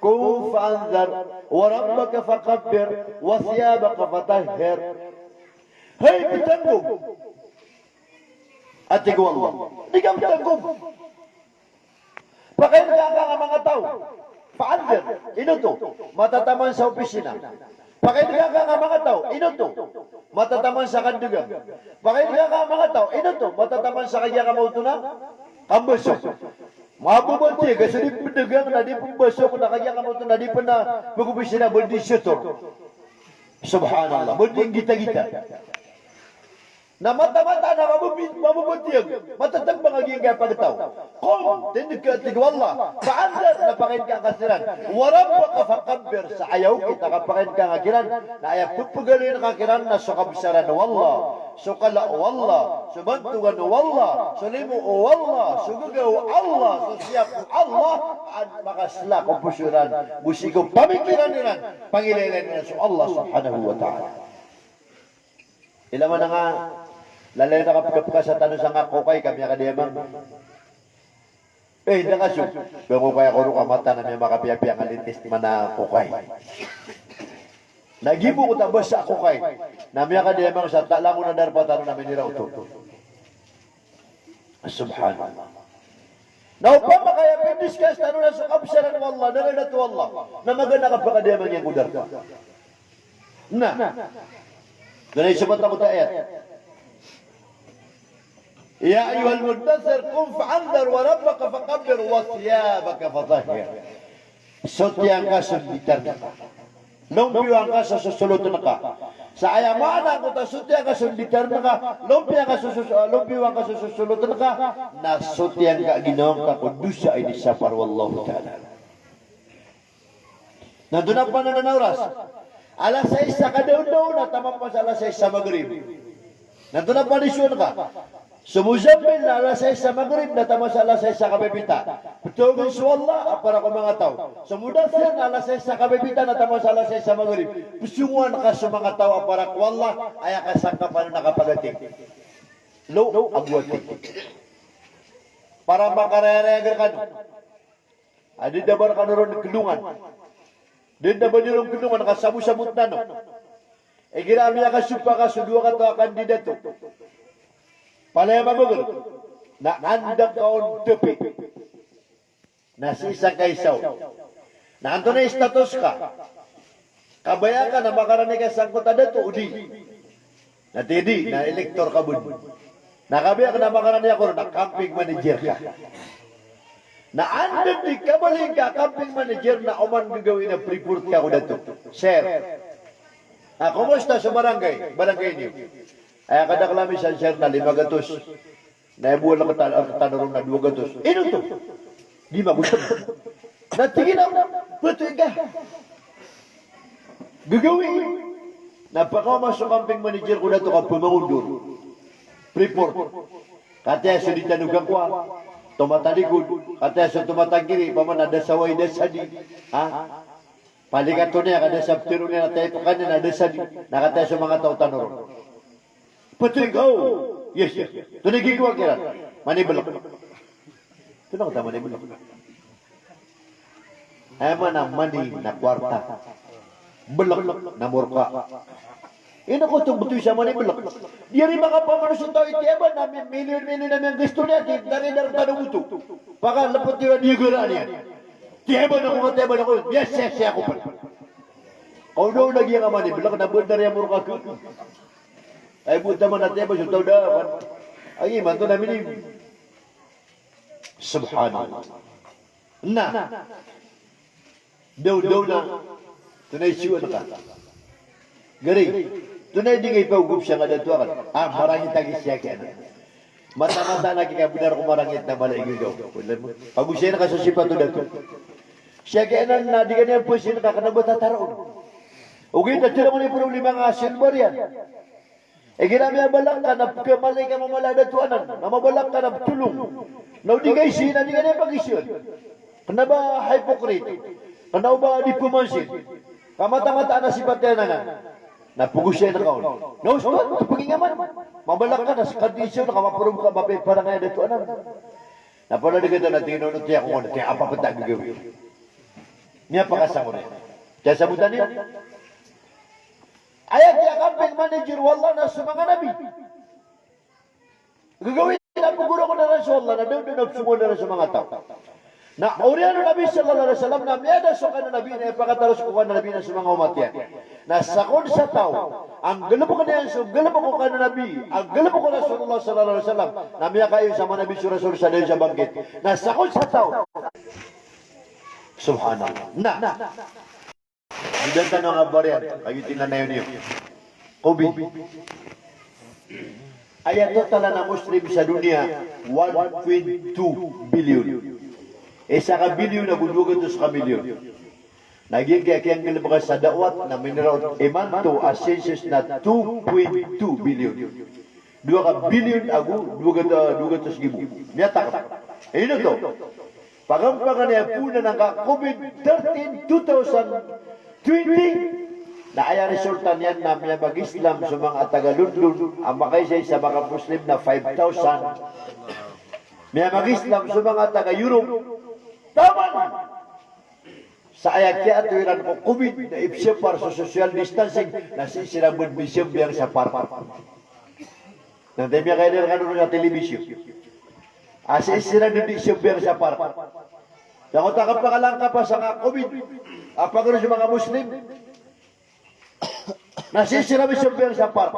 qum fa anzir, wa rabbaka fakabbir, wa thiyabaka fatahhir. Hay ptanggob. A tig o Allah, di ka ptanggob. Pakainga ka a manga taw. Fa anzir, ino oto? Matataman sa opisina. Pakainga ka a manga taw, ino oto? Matataman sa kandagang. Pakainga ka a manga taw, ino oto? Matataman sa kagiya kamaoto na kambasok. Mababatiya ka so di pndagang na di pmbasok na kagiya kamaoto na di pn a pgopisina, ba di setor. Subhanallah, bo di nggitagita. Na mataan-mataan a mababi-, mababatiya, matatambang a giyangkaya pagtaw. Qum, tindeg ka, tig o Allah, fa'andhir, na pakaingka ngka siran. Wa rabbaka fakabbir, sa aya okit a kapakaingka ngka kiran, na aya pepegaloyin ka kiran na so kabsaran o Allah, so kala o Allah, so bantogan o Allah, so limo o Allah, so gegaw o Allah, so siyap o Allah, an makasla ko poso iran, go sii ko pamikiran iran, pangilaylay iran so Allah subhanahu wa ta'ala. Ilay man a nga, lalayon a kapekapeka sa tano sangka kokay ka miyakadiyamang. Eh, inda ka so, ba kokay ako ron ka mata na miyamakapiyapiya nga latest man a kokay. Na gibo ko ta basa kokay. Na miyakadiyamang sa ta langon a darpa tano na minira oto. Subhanallah. Na opama ka aya pindiscuss tano na so kabsaran o Allah, na lada to Allah, na magaan a kapakadiyamang iyan ko darpa. Na, ganay so mata ko ta ayat. Ya ayyuhal muddaththir, qum fa'andhir, wa rabbaka fakabbir, wa thiyabaka fatahhir. Sotiya ngka so nditarn ka. Lompiwa ngka so sosolotn ka. Sa aya maana angkoto a sotiya ngka so nditarn ka, lompiwa ngka so, so, lompiwa ngka so sosolotn ka, na sotiya ngka ginawa ngka ko dosa a inisapar o Allahu Ta'ala. Na antonaa pman anan a oras? Alas sais sa kadaondaw na taman pman sa alas sais sa Maghrib. Na antonaa pman isowa ngka? So Muzammil na alas sais sa Maghrib na taman sa alas sais sa kapipita. Ptharoon so Allah a para ko manga taw. So Muddaththir na alas sais sa kapipita na taman sa alas sais sa Maghrib. Pzongowan ka so manga taw a para ko Allah, aya kasangkapan on a kapagating. Lo, ago ating. Para makarayarayag rkano. A di da ba rkano ron kdongan. Di da ba di ron kdongan ka sabosabot nano. Igira a miyakasompa ka so dowa kataw a kandidato. Palaya magoger. Na anda ka on tapi. Na sii sa kaisaw. Na antonaa i status ka? Kabaya ka na makarani ka sangkoto a dato o di? Na tig a di, na elector ka bo. Na kabaya ka na makarani ako ron na campaign manager ka. Na anda di kabaling ka campaign manager na oman gagawii na pre-port ka ko dato. Sir. Na komosta so barangay, barangay niyo? Aya kadakl ami san sir na lima gatos. Na aya bo a rktano ron na dowa gatos. Ino oto? Di magoto. Na tig iyan a, patoy ka. Gagawii. Na pakaoma so campaign manager ko dato ka pmangondor. Pre-port. Kataya so di tano kakowa. Tomatalikod. Kataya so tomatagiri. Paman a da sa wai da sa di. Ha? Palikaton iyan ka da sa ptharoon iyan a taya pkaniyan a da sa di. Na kataya so manga taw tano ron. Patoy ka, o. Yes, yes. Tonaa i gagawa kiran? Maniblk. Tonaa ka ta maniblk? Aya maana a mani na kwarta. Blk na morka. Ino ko tombtoy sa maniblk? Di ari makapamano so taw i tiyaban a mi-, milyon-milyon a miyanggasto niyan, di, dari darpa do boto. Pakalpt iran a di agaraan iyan. Tiyaban ako, tiyaban ako, miyasiyasiya ako pn. Kaodaw lagid a maniblk na bnar iyan morka ko. Ay, bo taman a tiyaban so taw da, kan. Ay, imanto na mini. Subhanallah. Na. Daw, daw na. Tonaa i siyowa ngka? Gari. Tonaa i di nga ipagogop sangka dato akn? Ah, marangit a giya siyakiyanan. Mataan-mataan a kikabnar ko marangit na mala i gagaw. Pagosayin ka so sipat o dato. Siyakiyanan na di ka niyan pzin ka kna o ba tataraon. Ogaid na tharoon i problema nga silbar iyan. Igira miyabalak ka na pkhamalay ka mamala a dato anan, na mabalak ka na ptolong. Na o di ka isi, na di ka niyan pagisan. Kna o ba hypocrite. Kna o ba di pmansin. Ka mataan-mataan a sipat iyan anan. Na pagosayin ka on. Na osto, pagingama. Mabalak ka na ska di isan, ka maprobok ka, mapiya i parangay a dato anan. Na pala di ka ta na tig iyan a, tig iyan a, tig iyan a, apa pn ta gagawii. Miyapakasangor iyan. Tiya sabotan iyan. Aya kiya-campaign manager o Allah na so manga nabi. Gagawii na pgorokn iran so Allah na daw dn a pzongowan iran so manga taw. Na oriyan o Nabi sallallahu alaihi wasallam na miyada so kanan o Nabi na ipakataros ko kanan o Nabi na so manga omat iyan. Na sakn sa taw a nggalbkn iyan so galbk o kanan o Nabi, a nggalbk o Rasulullah sallallahu alaihi wasallam, na miyakayon sa manga nabi so Rasul sa dayon sa bangkit. Na sakn sa taw. Subhanallah. Na. Dn tano a variant, kagiya tig iyan a niyo. Covid. Aya total a Muslim sa doniya, one point two billion. Isa ka billion ago dowa gatos ka milyon. Na giyangkaya kiyanggalbka sa da'wat na miniraot imanto a census na two point two billion. Dowa ka billion ago dowa gatos, dowa gatos gibo. Miyatakp. Ino oto? Paganay a poon angka Covid thirteen, two thousand twenty, na aya resulta niyan na miyamag-Islam so manga taga London a makaisaisa a manga Muslim na five thousand. Miyamag-Islam so manga taga Europe. Taman sa aya kiyaatoran ko Covid na ipsapar so social distancing, na sii siran bo di sambayang sa park. Na taman a miyakaidar kano sa telebisyon a sii siran di sambayang sa park. Sangkoto a kapakalangkap sa Covid a pagari so manga Muslim, na sii siran di sambayang sa park.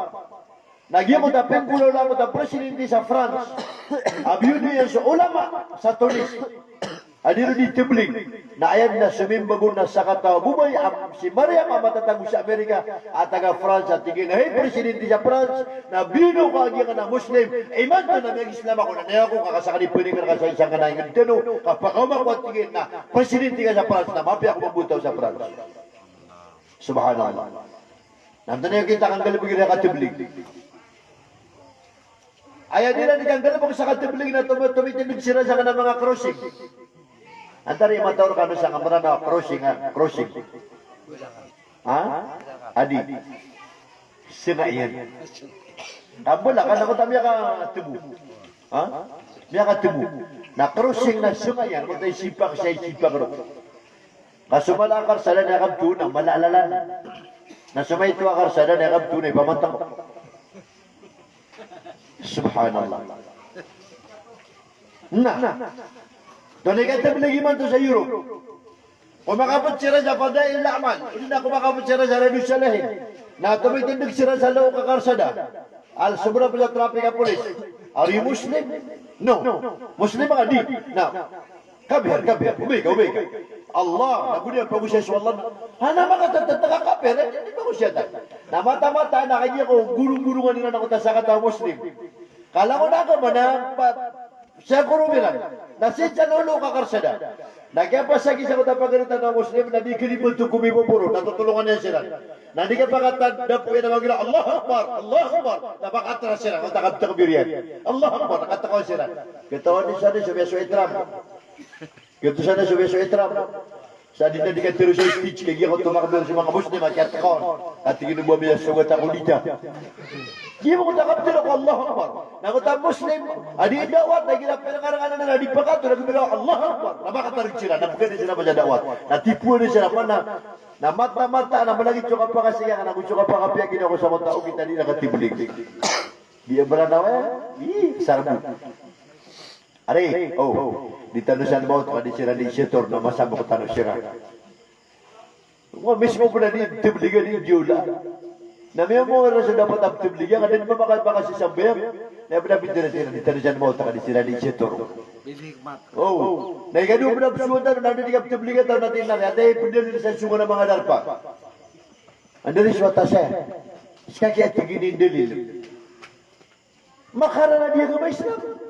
Na giyangkoto a pingolaola angkoto a presidente sa France a biyono iyan so ulama sa Tunis a di ron di tablig. Na aya na somimba on na sakataw a babay a si Mariam a matatago sa Amerika a taga France a tig iyan a, "Hay presidente sa France, na biyono ka a giyangkanan a Muslim, imanto na miyag-Islam ako, na aya ako ka sakn i pningkn ka sa isa ngka na ingd tano, kapakaoma ko a tig iyan na presidente ka sa France, na mapiya ako mambo taw sa France." Subhanallah. Na antonaa i kiyanggalbk iran a katablig? Aya di iran kiyanggalbk sa katablig na tomo-, tomitindg siran sangkanan a manga crossing. Antaa i mataw rkano sa ngaran a crossing, a, crossing? Ha? Adi. Sanga iyan. Kabala ka na oto a miyakatmo. Ha? Miyakatmo. Na crossing na sanga iyan, oto i sipak sa i sipak roo. Ka so mala a karsada na aya kabto na mala a lalan. Na so maito a karsada na aya kabto na ipamantang. Subhanallah. Na antonaa i katablig imanto sa Europe? Komakapd siran sa Fadail A'mal, odi na komakapd siran sa Riyadus Salihin. Na tomitindg siran sa look a karsada. Al sobra pn sa traffic a polis. Are you Muslim? No. Muslim ka? Di. Na Kapiran, kapiran. Obay ka, obay ka. Allah, na go niyan pagosaya so Allah. Hana makatatataka kapiran, di pagosaya ta. Na mataan-mataan a kagiya ko gorong-gorongan iran angkoto a sakataw a Muslim. Kalangon a agama na pa-, sa korong iran. Na sii sa lolo ka karsada. Na kiyapasagi sangkoto a pagari tano a Muslim, na di kalibat ko miboboro, na totolongan iyan siran. Na di kapakatadapo iyan a magira, "Allahu Akbar, Allahu Akbar." Na pakatras siran, na takab-, takbir iyan. "Allahu Akbar," na katakaw siran. Katawan iyan sa di, so biya so itram. Giyoto san a so biya so itram. Sa di na di katharo sa stage, kagiya ko tomakbir so manga Muslim a kiyatakawan. Katii niyan bo a miyasogat ako dita. Giya bo ko takabtero ko Allahu Akbar. Na angkoto a Muslim a di da'wat, na igira pinangaranganan na di pakato, na gomiraw Allahu Akbar. Na makatarg siran, na pkhaadn siran sa da'wat. Na tipowan siran, mana, na mataan-mataan a mlagid so kapakasiga, na go so kapakapiya, giya ko sa mata o kita di na katiblig. Di a baranaw, eh? Ih, sarbo. Ari, o, di tano san mawto ka di siran di senator na masamok tano siran. Wa mismo pn a di tabligan i Diyula. Na miyamowa ran sa dapat a tabligan, ka di mamaka-, makasisambayang. Na pn a pitira siran, di tano san mawto ka di siran di senator. O, na ikadowa pn a psowa tano, na di kaptabligan tano na tinan, aya pn dalil sa songan a manga darpa. Anda di so atas, eh? Ska kiyatig ini dalil. Makarana di agama Islam.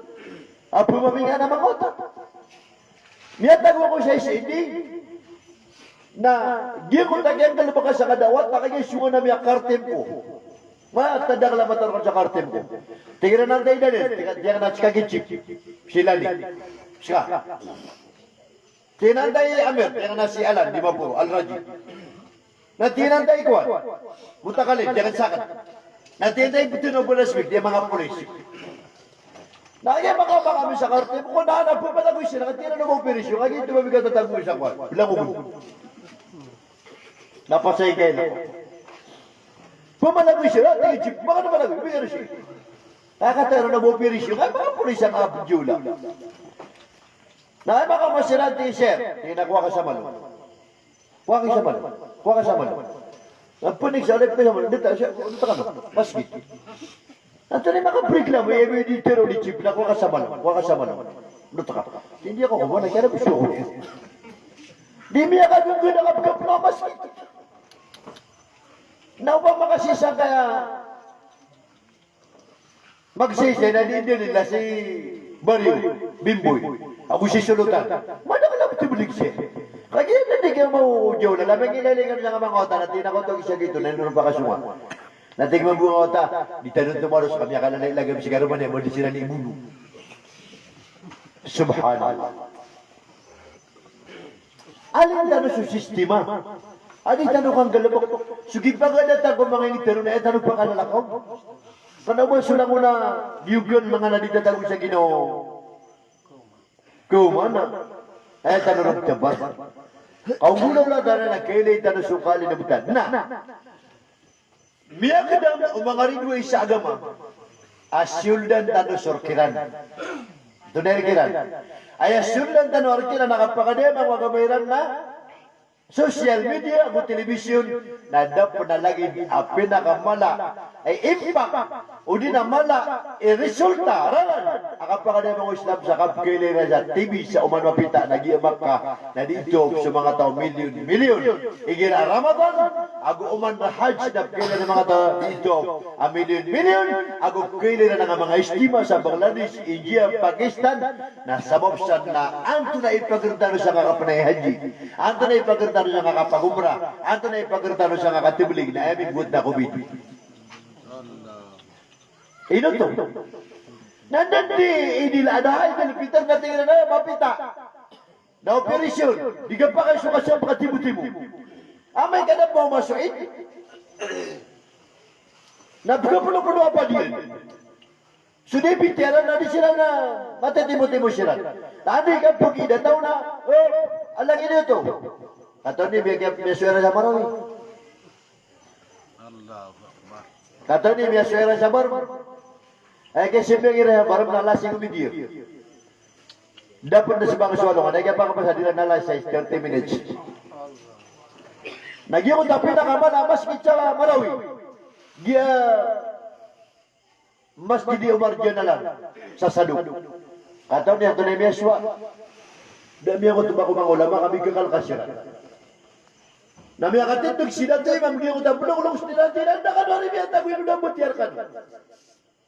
Apo mamingana mangota. Miyatago ako sa isa ini. Na, giya ko tagiyan kalbaka sa kadawat, na kagiya songan a miyakartim ko. Matadakl a matarok sa kartim ko. Tig iran antai Daniel, tig iyan na ska ki Chief. Si Lani. Ska. Tig iyan antai Amir, tig iyan na si Alan, di Mapuro, Al Raji. Na tig iyan antai kowan, Mutakalin, tig iyan sakn. Na tig iyan antai Ptino Bolasbig, di manga polis. Na aya makaoma kami sa kartim ko, na, na pmalagoy siran, tig iyan na ba operasyon, aya ito ba bigatan tagoi sa kowan. Blango mo. Na pasay kayo na. Pmalagoy siran, tig iyan, Chief, baka na malagoy, bigatan siran. Kaya katero na ba operasyon, kaya manga polis a manga Diyula. Na aya makaoma siran, tig iyan, sir, tig iyan na kowa ka sa malo. Kowa ka sa malo. Kowa ka sa malo. Na pnik sa lip ka sa malo. Dita, siya, dita ka na. Masgit. Antonaa i makapreklamo, iya bo di tero di Chief na kowa ka sa malo. Kowa ka sa malo. Dita ka. Hindi ako kumana, kaya na gusto ko. Di miyakagagana ka pkapno masgit. Na opama ka sii sangkaya magsaysay na di ndalila si Baryo Bimboy ago si Solotan, madakl a ptblig siya. Kagiya na di kaya maojaw na lamang ilay-ilay kano sa manga wata na tig iyan a kagiya giyoto na ino ron pakasonga. Na tig mambo a wata, di tano tomaros ka miyakalalaylagam si Karomani a madi siran ibono. Subhanallah. Alin tano so sistema a di tano kanggalbk? So gipagadatan ko manga ingd tano na aya tano pakalalakaw. Kna o ba so langon a giyoto a manga na di tatago sa ginawa ko mana, aya tano ron pthabar. Ka o golaola tano na kailay tano so kalinbtan. Na miyakdam o manga ridoay sa agama a sioldan tano so rk iran. Antonaa i rk iran? Aya sioldan tano a rk iran a kapakadayamang o agama iran na social media ago telebisyon, na da pn a lagid a pinakamala i impact odi na mala i resulta ranan a kapakadayamang o Islam sa kapkailay iran sa T V sa oman mapita na giya Makkah, na di totop so manga taw milyon-milyon. Igira Ramadan ago oman a Hajj na pkailay iran a manga taw di totop a milyon-milyon, ago pkailay iran a manga istima sa Bangladesh, India, Pakistan. Na sabap san na antonaa i pagr tano sa kakapnay haji, antonaa i pagr tano sa kakapagomra, antonaa i pagr tano sa kakatblig, na aya mimbowat na covid. Ino oto? Na anda di Idil Adha, Idil Fitr na tig iran a mapita na operasyon, di kapakay so kasabap ka timo-timo. Amay ka da pmaoma so Eid na pkapnopno a padiyan. So di pitiyaran na di siran na matitimo-timo siran. Na anda i kapagidataw na, o, alang ini oto. Katawan i miya-, miyasowa iran sa Marawi. Allahu Akbar. Katawan i miyasowa iran sa Barm. Aya kiyasambayang iran sa Barm na lasing o midiya. Da pn da smbang so alongan, aya kiyapakapasad iran na last size, thirty minutes. Na giyoto a pinakamala a masgit sa Marawi, giya Masjid Omar Janalan sa Sadok. Katawan iyo antonaa i miyasowa? Da miyangoto ba ko manga ulama ka mikakalk siran. Na miyakatindg si dato imam giyoto a blonglong so tiran-tiran, da kano ari miyatago ino da mbatiya rkano.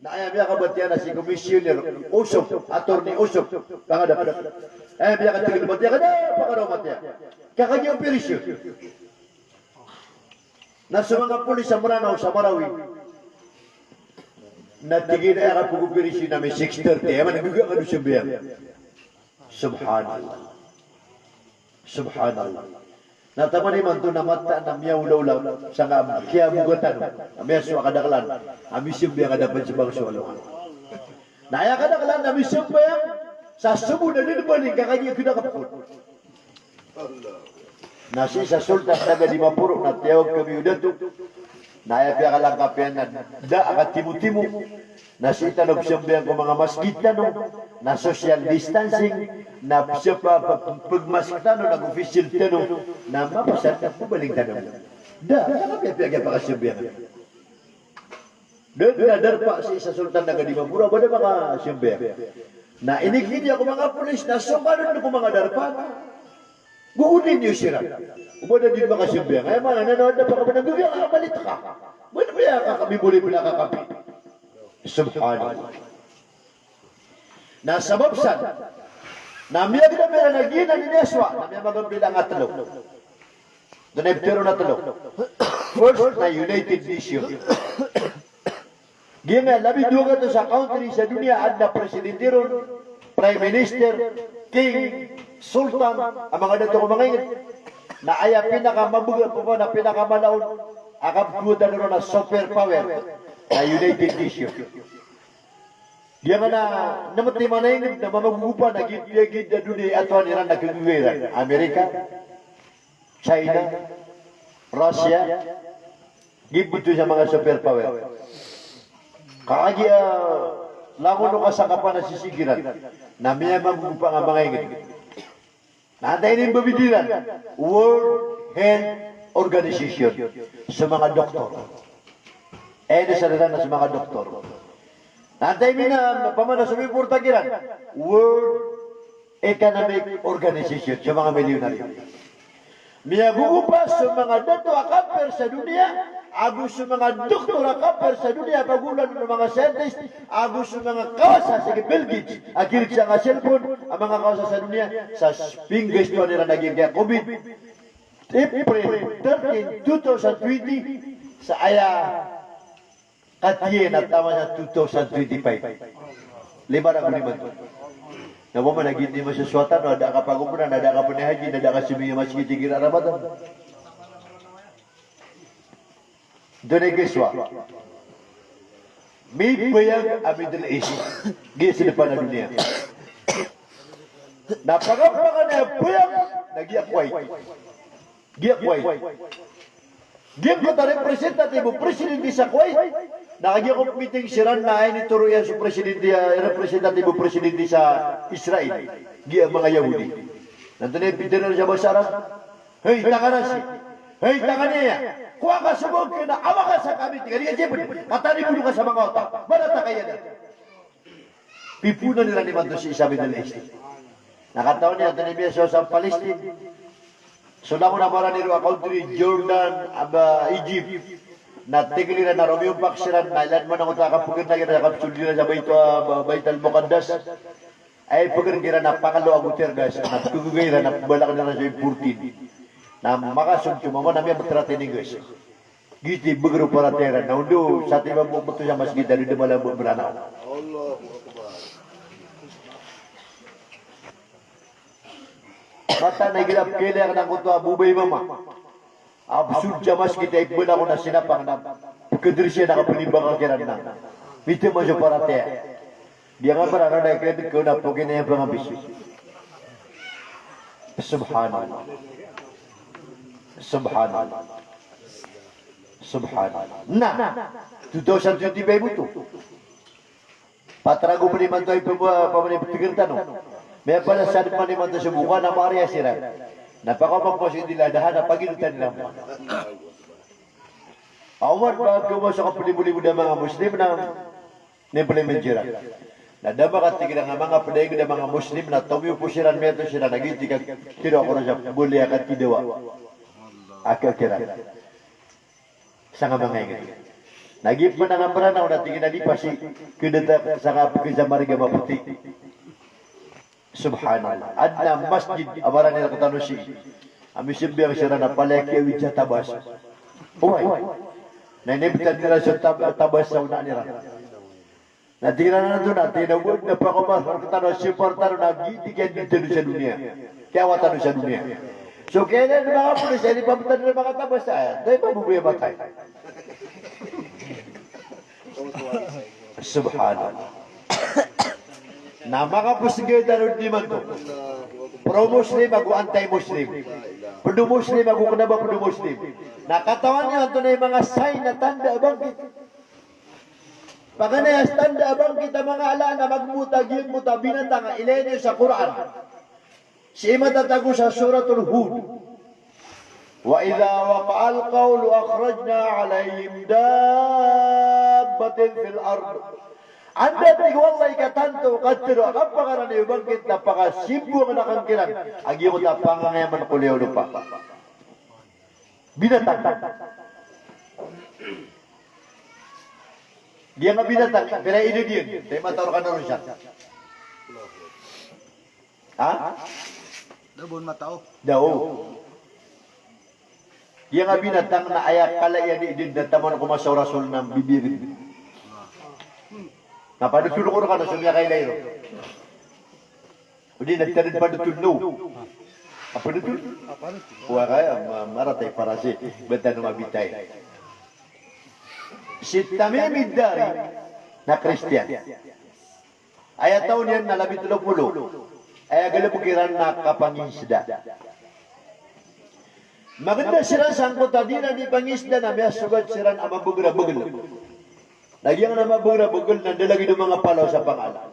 Na aya miyakabatiya na si Komisyoner Osop, Attorney Osop, pangadap. Aya miyakatindg mbatiya ka da pakaraw matiya. Ka kagiya operasyon. Na so manga polis a Mranaw sa Marawi na tig iyan a aya kapgoperasyon ami six thirty, aya man a gagaga kano sambayang. Subhanallah. Subhanallah. Na taman imanto na mataan a miyaolaola sangkaya kiyaboga tano a miyasowa a kadaklan a misambayang a da pn smbang so alongan. Na aya kadaklan a misambayang sa sobo na di dn baling ka kagiya kdakp kon. Na sii sa Sultan Naga Dimaporo na tiyawag kami o dato. Na aya piyakalangkap iyan na da a katimotimo. Na sii tano pzambayang ko manga masgit tano na social distancing, na pzapa-, pa-, pagmask tano na go face shield tano, na mapasad na pbaling tano. Da, da ka piyapiya kiyapakasambayang. Da dn a darpa sii sa Sultan Naga Dimaporo a ba da makasambayang. Na inikidiya ko manga polis na sokadn ko manga darpa. Gogonin iyo siran. O ba da di makasambayang. Aya maana na da pakabanang gagaga ka malit ka. Ba da piyakakami boleh pn a kakapi. Subhanallah. Na sabap san na miyagdam iran a giyanan i miyasowa na miyamagambila nga tlo. Dn a iptero na tlo. First na United Nation. Giya nga labi dowa gatos a country sa doniya a adn a presidente ron, prime minister, king, sultan, a manga dato ko manga ingd. Na aya pinakamabga, papa, na pinakamala on a kapgotan ron a super power na United Nation. Giyangkanan a nmt i manga ingd na mamagogopa na gid, gid a doniya i atoan iran na kagaga iran. Amerika, China, Russia, giyangkoto sa manga super power. Kagiya langon o kasakapan a sisig iran na miyamagogopa nga manga ingd. Na antaa ini mbabid iran? World Health Organization. So manga doktor. Aya inasar iran na so manga doktor. Na antaa ini na pamana so miporta kiran? World Economic Organization. So manga milyonaryo. Miyagogopa so manga dato a kapir sa doniya ago so manga doktor a kapir sa doniya a pagoloan o manga scientist, ago so manga kawasa sii ki Bill Gates a kirig sangkai a cellphone a manga kawasa sa doniya, sa pinggastoan iran a giyangkaya covid. April thirteen, two thousand twenty, sa aya katiya na taman sa two thousand twenty-five. Lima ragon imanto. Na ba man a giyangkai masasowatan o da a kapagomra, na da a kapnay haji, na da a kasomiyowa masgit igira Ramadan. Doniya giya sowa. May bayang a Middle East. Giya sii depan a doniya. Na pagampakan iyan a bayang na giya Kuwait. Giya Kuwait. Giyangkoto a representative o presidente sa Kuwait. Na kagiya ko miting siran na aya initoro iyan so presidente, a representative o presidente sa Israel. Giya manga Yahudi. Na antonaa i pitharo iran sa basa Arab? Hay, tangana si. Hay, tangana iyan. Kowa ka so ba kena a maka sa kami, tig iyan, di ka siped. Katanibo ka sa manga wata. Marata ka iyan. Piponan iran imanto sii sa Middle East. Na katawan iyo, antonaa i miyasowa sa Palestine. So langon a marani roo a country, Jordan, a ba, Egypt. Na tig iran a romiyompak siran, na ilay man angkoto a kapagirna iran, kapsold iran sa Bait-, a, ba, Baitul Muqaddas. Ay pagir kiran a pangalo ago tear gas, na pegegay iran a pembalak iran so M fourteen. Na makasong so mama na miyabet iran tinigas. Giyoto i beger o paratiyaya iran. Na ondo sa tiba bo beto sa masgit a di da mala bo Meranaw. Mataan a igira pekhailay akn angkoto a bobay mama a pesod sa masgit a ipebala ko na sinapang na pekederes iyan a kapenimbang kiran na miteman so paratiyaya. Di nga para na da kaya di ko na pogi na iyan pangabis. Subhanallah. Subhanallah. Subhanallah. Na, two thousand twenty-five oto. Pat ragon pn imanto i pemba-, pamani peteger tano. Miyapala sa depan imanto so boka na maariya siran. Na pakaoma ko so Idil Adha na pagidotan iran. Awan ba ko ba so kapelibolibod a manga Muslim na ni pelimenjera. Na da makatig iran a manga pdaig a manga Muslim na tomiyopo siran, miyato siran a giyoto i katero ako ron sa boli a katidawa. Aka kiran. Sangka manga ingd. Na giya pn a manga Meranaw na tig iyan a di pasi, keda ta sangka pekisa mariga mapeti. Subhanallah. Adn a masjid a marani rektano sii a misambayang siran a palaya kiyaawid sa tabas. Oway. Na inibetad iran so tab-, tabas sa onaan iran. Na tig iran antonaa, tig iran a bo na pakaoma rektano a sipar tano na giyoto i kiyaawid tano sa doniya. Kiyaawat tano sa doniya. So kiyailay o manga polis a inipabetad iran a manga tabas a, tayo pa bo bo iya matay. Subhanallah. Na makaposgay tano dn imanto. Pro-Muslim ago anti-Muslim. Pdo-Muslim ago kena ba pdo-Muslim. Na katawan iyo antonaa i manga sign a tanda a bangkit. Paganay a tanda a bangkit a manga ala na magmoto a giyangkoto a binatang a ilaya niyo sa Qur'an. Sii matatago sa Suratul Hud. Wa idha waqa'al qawlu akhrajna alayhim dabbatan fil ard. Anda, tig o Allah, i katanto, katero a kapakarani o bangkit na pakasimbowang akn kiran a giyangkoto a pangangayaman ko liyawaw lopa. Binatang. Giyangkai a binatang, pira i idad iyan? Taw i mataw rkano ron siya. Ha? Da bo on mataw. Da o. Giyangkai a binatang na aya kala iyan i idad na taman ko masa o Rasul na bibiri. Na padotol ko rkano so miyakailay ron. O di na titadn padotol no. A padotol? Wa kaya ma-, marata i Farasi. Btad o mabitay. Si Tamim Ad-Dari na Kristiyan. Aya taw niyan na labi tlo polo. Aya galbk iran na kapangingisda. Magenda siran sangkoto a di iran di pangisda na miyasogat siran a mabeger a begel. Na giyangkanan a mabeger a begel na da lagid o manga palaw sa pangala.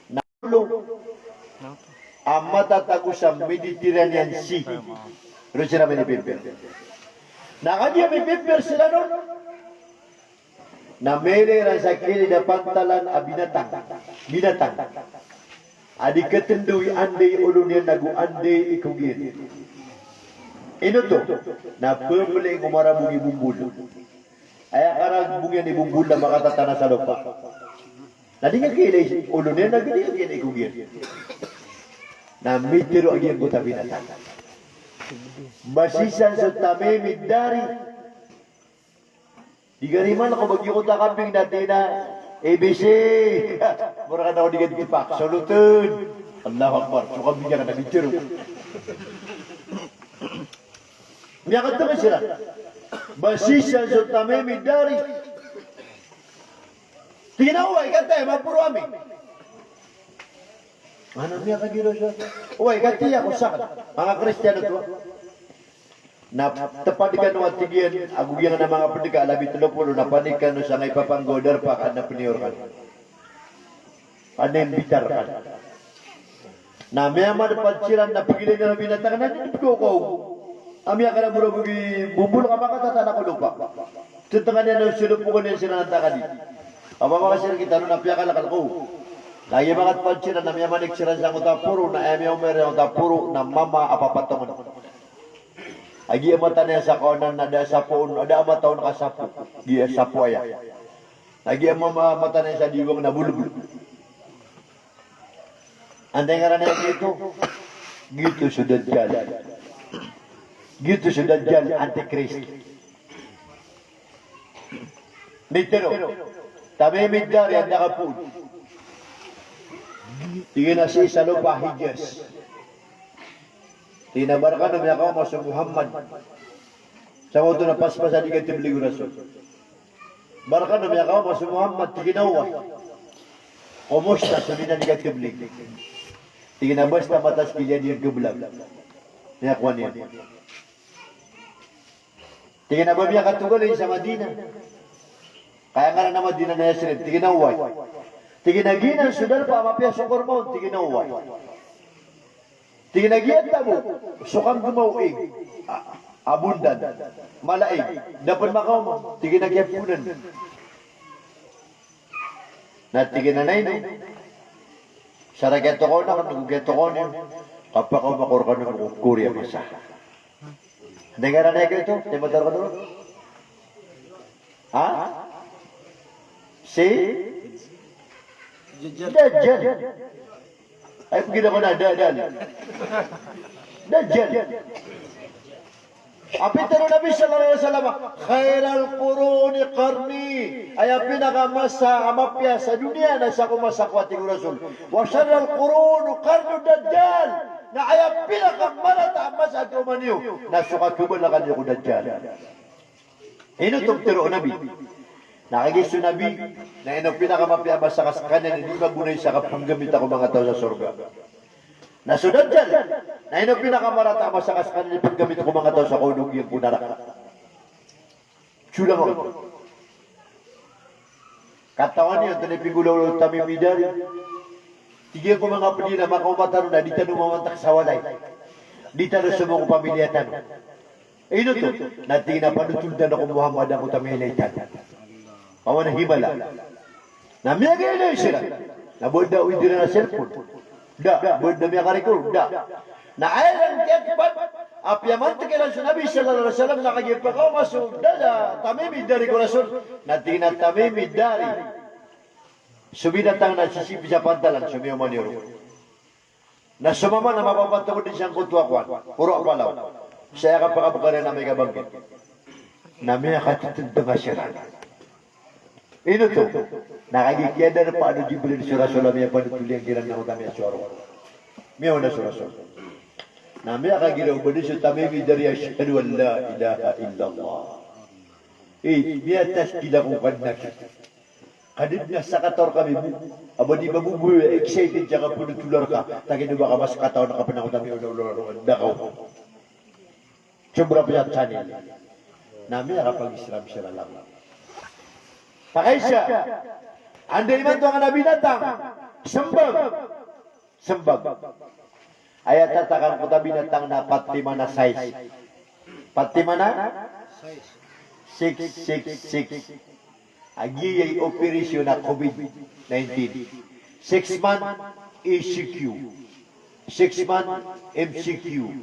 Na olo a matatago sa Mediterranean Sea. Roo siran minipipir. Na kagiya mipipir siran on, na miyailay iran sa kilid a pantalan a binatang. Binatang a di katndo i anda i olo niyan ago anda i ikog iyan. Ino oto? Na pembeli ko marabong i bombol. Aya karabong iyan i bombol na makatatanas sa lopa. Na di nga kailay olo niyan, na di nga kailay ko giyan. Na mitero a giyangkoto a binatang. Basisan so Tamim Ad-Dari. Di gari man ako bagyo ko ta kambing na di na A B C. Mura ka na ako di ka di pak. Solutan. Allahu Akbar. So kambing niyan ka na mitero. Miyakatenged siran. Basisan so Tamim Ad-Dari. Tig iyan a, "Oway, katiya, maporo ami." Mana miyakagiraw sa, "Oway, katiya ko saken." Manga Kristiyan oto. Na tepad kano a tig iyan, ago giyangkanan a manga pedeka a labi telo polo, na panik kano sangkai papanggo a darpa ka adn a peniyor kano. Adn a imbitar kano. Na miyamadpad siran na pegilay iran a binatang na di pdokaw. A miyakaraborabor i bombol ka makatatanas ko lopa. Tetengan iyan a solopoken iyan siran antaa ka di. Apa makasiran kita no na piyakalakal ko. Na iya makatpad siran na miyamanik siran sangkoto a poro na aya miyaoma iran sangkoto a poro na mama a papatongen. A giya mata niyan sa kawanan na da a sapo on, da a mata on ka sapo. Giya sapo aya. Na giya mama, mata niyan sa diwang na bolbol. Antaa i ngaran iyan gioto? Gioto so Dajjal. Gioto so Dajjal, Antikristo. Mitero. Tamim Ad-Dari, anda ka poon? Tig iyan a sii sa lopa Hijaz. Tig iyan a ba rekano miyakaoma so Muhammad. Sa maoto na paspas a di kateblig o Rasul. Ba rekano miyakaoma so Muhammad, tig iyan a oway. Komosta so di na di kateblig? Tig iyan a basta mataskil iyan, di iyan keblag. Miyakowa niyan. Tig iyan a ba miyakatogalay sa Madina? Ka aya ngaran a Madina na Yasrib, tig iyan a oway. Tig iyan a giyanan so darpa a mapiya so korma on, tig iyan a oway. Tig iyan a giya tabo, so kangema o ig, a, abundan, mala ig, da pen makaoma, tig iyan a giya ponan. Na tig iyan a na ino, sa ra kiyatokawan aken, nago kiyatokawan iyo, kapakaoma ko rekano ko kori a masa. Antaa i ngaran iyan gioto? Tembak taro ka dolo. Ha? Si Dajjal. Ay, pagina ko na, Dajjal. Dajjal. A pitero o Nabi sallallahu alaihi wasallam, "Khairal quruni qarni." Aya pinakamasa a mapiya sa doniya na sako masa ko, a tig o Rasul. "Wa sharral quruni qarnu Dajjal." Na aya pinakamarata a masa a kaoma niyo na so kakhabalakan iyo ko Dajjal. Ino oto pitero o Nabi? Na kagiya so Nabi na ino pinakamapiya a masa ka sekaniyan i di magonay sa kapenggamita ko manga taw sa sorga. Na so Dajjal na ino pinakamarata a masa ka sekaniyan i penggamit ko manga taw sa kaonog iyan ko naraka. Solang ako. Katawan iyo antonaa i pinggolawla o Tamim Ad-Dari. Tig iyan ko manga ped iyan a makaoma tano na di tano mamantak sa walay. Di tano somong ko pamiliya tano. Ino oto? Na tig iyan a panotol tano ko Muhammad angkoto a miyailay tano. Pawan a himala. Na miyagailay siran. Na bo da o idiran a cellphone. Da, bo da miyakarecord, da. Na aya iran kiyatepad a piyamantek iran so Nabi sallallahu alaihi wasallam na kagiya pakaoma so Dajjal, Tamim Ad-Dari ko Rasul. Na tig iyan a Tamim Ad-Dari. So binatang na sisipis a pantalan so miyaoma niyo ron. Na so mama na mapapatokod dn sangkoto a kowan, poro a palaw. Sa aya kapakabekar iyan na amay ka bangkit. Na miyakatitenteng a siran. Ino oto? Na kagiya kiyadarpa o Jibril so Rasul a miyapanotol iyan kiran na oto a miyasowaro. Miyaona so Rasul. Na miyakagiraw bo dn so Tamim Ad-Dari a, "Ashhadu an la ilaha illallah." Eh, miyataskil ako ka dn a ki. Ka di dn a sakataw rka mibo, a ba di maboboy a excited sa kapenotola rka, ta kino ba ka mas katawan ka pen angkoto a miyaona o lolorong da ka o. Sobra pn sa channel. Na miyakapag-Islam siran langon. Pakaisa, anda imanto angkanan a binatang, sembag. Sembag. Aya tatak angkoto a binatang na pat lima na sais. Pat lima na? Six six six. A giya i operasyon a covid nineteen. Six month E C Q. Six month M C Q.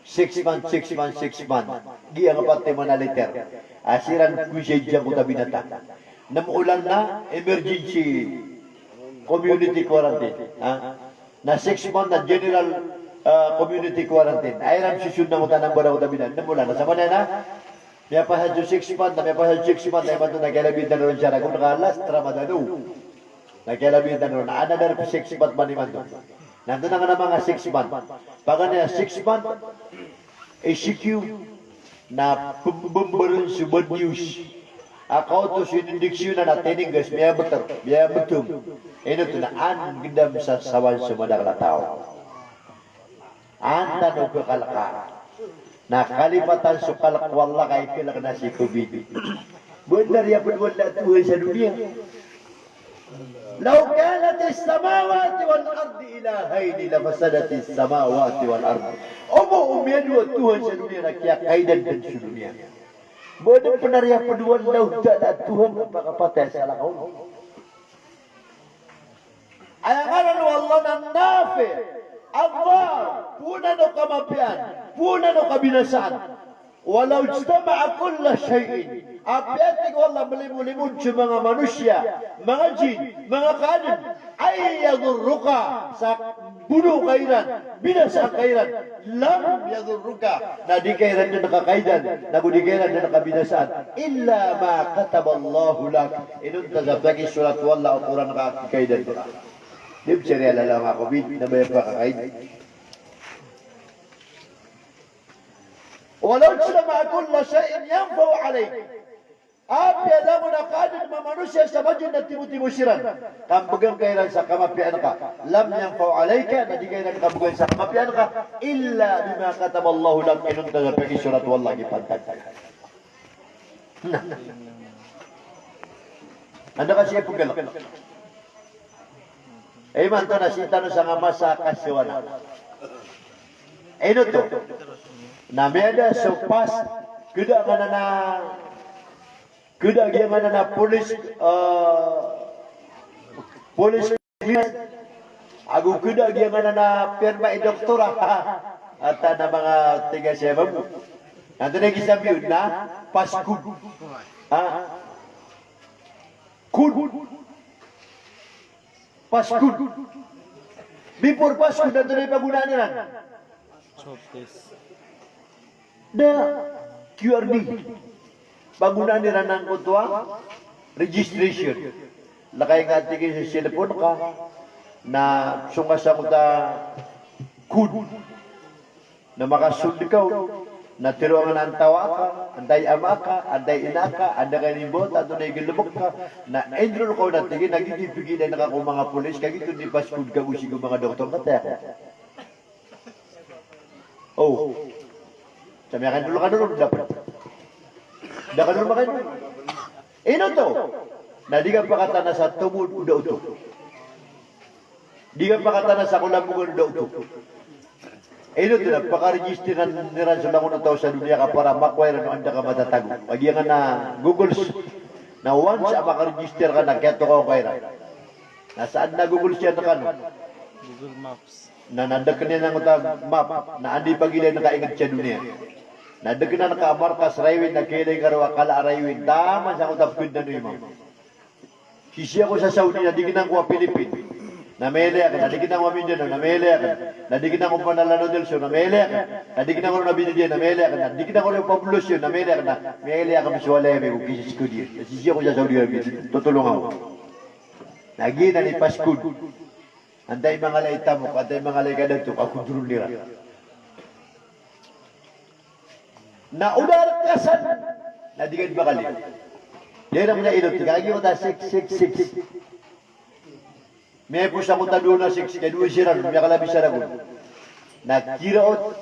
Six month, six month, six month. Giyangkoto a pati man a letter a siran ko sii giyangkoto a binatang. Nem olan na emergency community quarantine. Ha? Na six month na general, ah, community quarantine. Ay ran sisyon na angkoto a number angkoto a binatang. Nem olan na. Samanaya na miyapasad so six month, na miyapasad so six month, na imanto na kiyalabiyan tano ron sa ragon ka last Ramadan. Na kiyalabiyan tano ron, another six month man imanto. Na antonaa ngka na manga six month? Paganay a six month, I C Q, na pembemberon so bad news. A kaoto so injection na, na tininggas, miyabetong, miyabetong. Ino oto na an gedam sa sawan so madakel a taw. An tano pekaleka. Na kalipatan so kalek o Allah ka ikalek na si covid. Benar iya ped o Allah a Tuhan sa doniya. Law kanatis samawati wal ardi ilahayni lafasadatis samawati wal ardi. Omo o miyadowa a Tuhan sa doniya na kiyakaidan den so doniya. Benar iya ped o Allah a Tuhan a pakapatay a salakaw. Aya ngaran o Allah na Nafi', Adhar, poon o kamapiyaan, poon o kabinasaan. Walaw ijtama'a kullu shay'in. Apiya tig o Allah, melimolimod so manga manosiya, manga jin, manga kaadn, an yadurruka, sa bonoon ka iran, binasaan ka iran, lam yadurruka, na di ka iran den kakaidan, nago di ka iran den kabinasaan, illa ma kataballahu lak, inonta sa pakisorat o Allah o korang ka kikaidan ka. Di ba sariya lalaw nga covid, na ba iya pakakaid? Walaw ijtama'a kullu shay'in yanfa'u alayk. Apiya langon a kaadn a manga manosiya sa ba dn na timotimo siran, kambegan ka iran sa kamapiyaan ka. Lam yanfa'u alayka, na di ka iran kambegan sa kamapiyaan ka. Illa bima kataballahu lak, inonta sa pakisorat o Allah a kipantag ka. Na. Anda ka siya pegalek. Imanto na sii tano sa nga masa a kasowanan. Ino oto? Na miyada so pas, keda nganan a, keda giya nganan a polis, eh, polis, ago keda giya nganan a pirma i doktora. Ata na manga tiga siya babo. Antonaa i kisambi on na passcode. Ha? Code. Passcode. Before passcode, antonaa i pagonaan iran? Da, Q R D. Pagonaan iran angkoto a registration. Lakay nga tig iyan sa cellphone ka, na song ka sa angkoto a code. Na makasold ka on, na teroa ngka na antaa ka, antaa i ama ka, antaa i ina ka, anda ka inimbawata, antonaa i galebek ka, na enroll ka on, na tig iyan a giyoto i pigilan ka ko manga polis, ka giyoto i passcode ka go sii ko manga doktor, kataya ka. O. Sa miyaka-enroll ka on, dapat. Da ka on maka-enroll. Ino oto? Na di ka pakatana sa tomod o da oto. Di ka pakatana sa kolambogan o da oto. Ino oto na pakaregister iran so langon o taw sa doniya ka para makowa iran o anda ka matatago. Kagiya nganan a Google, na once a makaregister ka na kiyatokawan ka iran. Na sa aden a Google siyan kano. Google Maps. Na, na dekenen angkoto a map, na anda i pagilayn ka inged sa doniya. Na dekenen ka a markas Raiwin, na kiyailay ka roo a kala a Raiwin, taman sa angkoto a peked na no imam. Sisii ako sa Saudi, na dikenan ko a Philippine, na miyailay aken, na dikenan ko a Mindanao, na miyailay aken, na dikenan ko a Panlala del Sur, na miyailay aken, na dikenan ko a Abinadiya, na miyailay aken, na dikenan ko a Poblacion, na miyailay aken, na miyailay aken so walay ami ko kisi Saudi. Na sisii ako sa Saudi Arabia, totolong ako. Na giyanan i passcode. Antaa i manga lay tamok, antaa i manga lay kadato, ka control iran. Na o da rek ka san, na di ka di makaliyo. Di na muna ino, tig a giyoto a six six six. Miyaipos angkoto a dowa na six, kiyadowa siran, miyakalabi sa ragon. Na kiraot,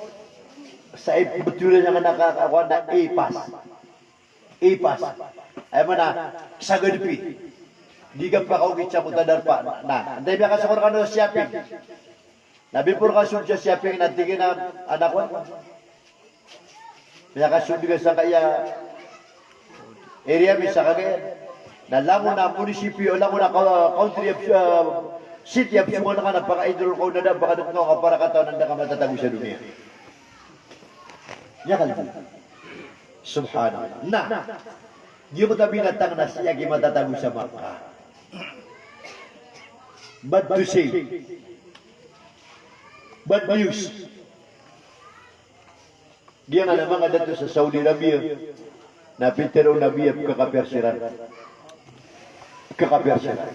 sa ipbetulan sa ngka na ka, ka, na A pass. A pass. Aya maana, sagad pi. Di ka pakaogit sa angkoto a darpa. Na, antaa i miyakasokor kano sa shopping? Na before ka sold sa shopping na tig iyan a, anak ko, miyakasold ka sa kaya area mi sa kagaya. Na langon a munisipyo, langon a ka-, country, ah, city a besongan ka na paka-enroll ka on, na da, pakadekeng ka on, ka para katawan a anda ka matatago sa doniya. Miyakal. Subhanallah. Na giyangkoto a binatang na sii aki matatago sa Makkah. Bad to say, bad news. Giyangkanan a manga dato sa Saudi Arabia na pitharo o Nabi a pkhakapir siran. Pkhakapir siran.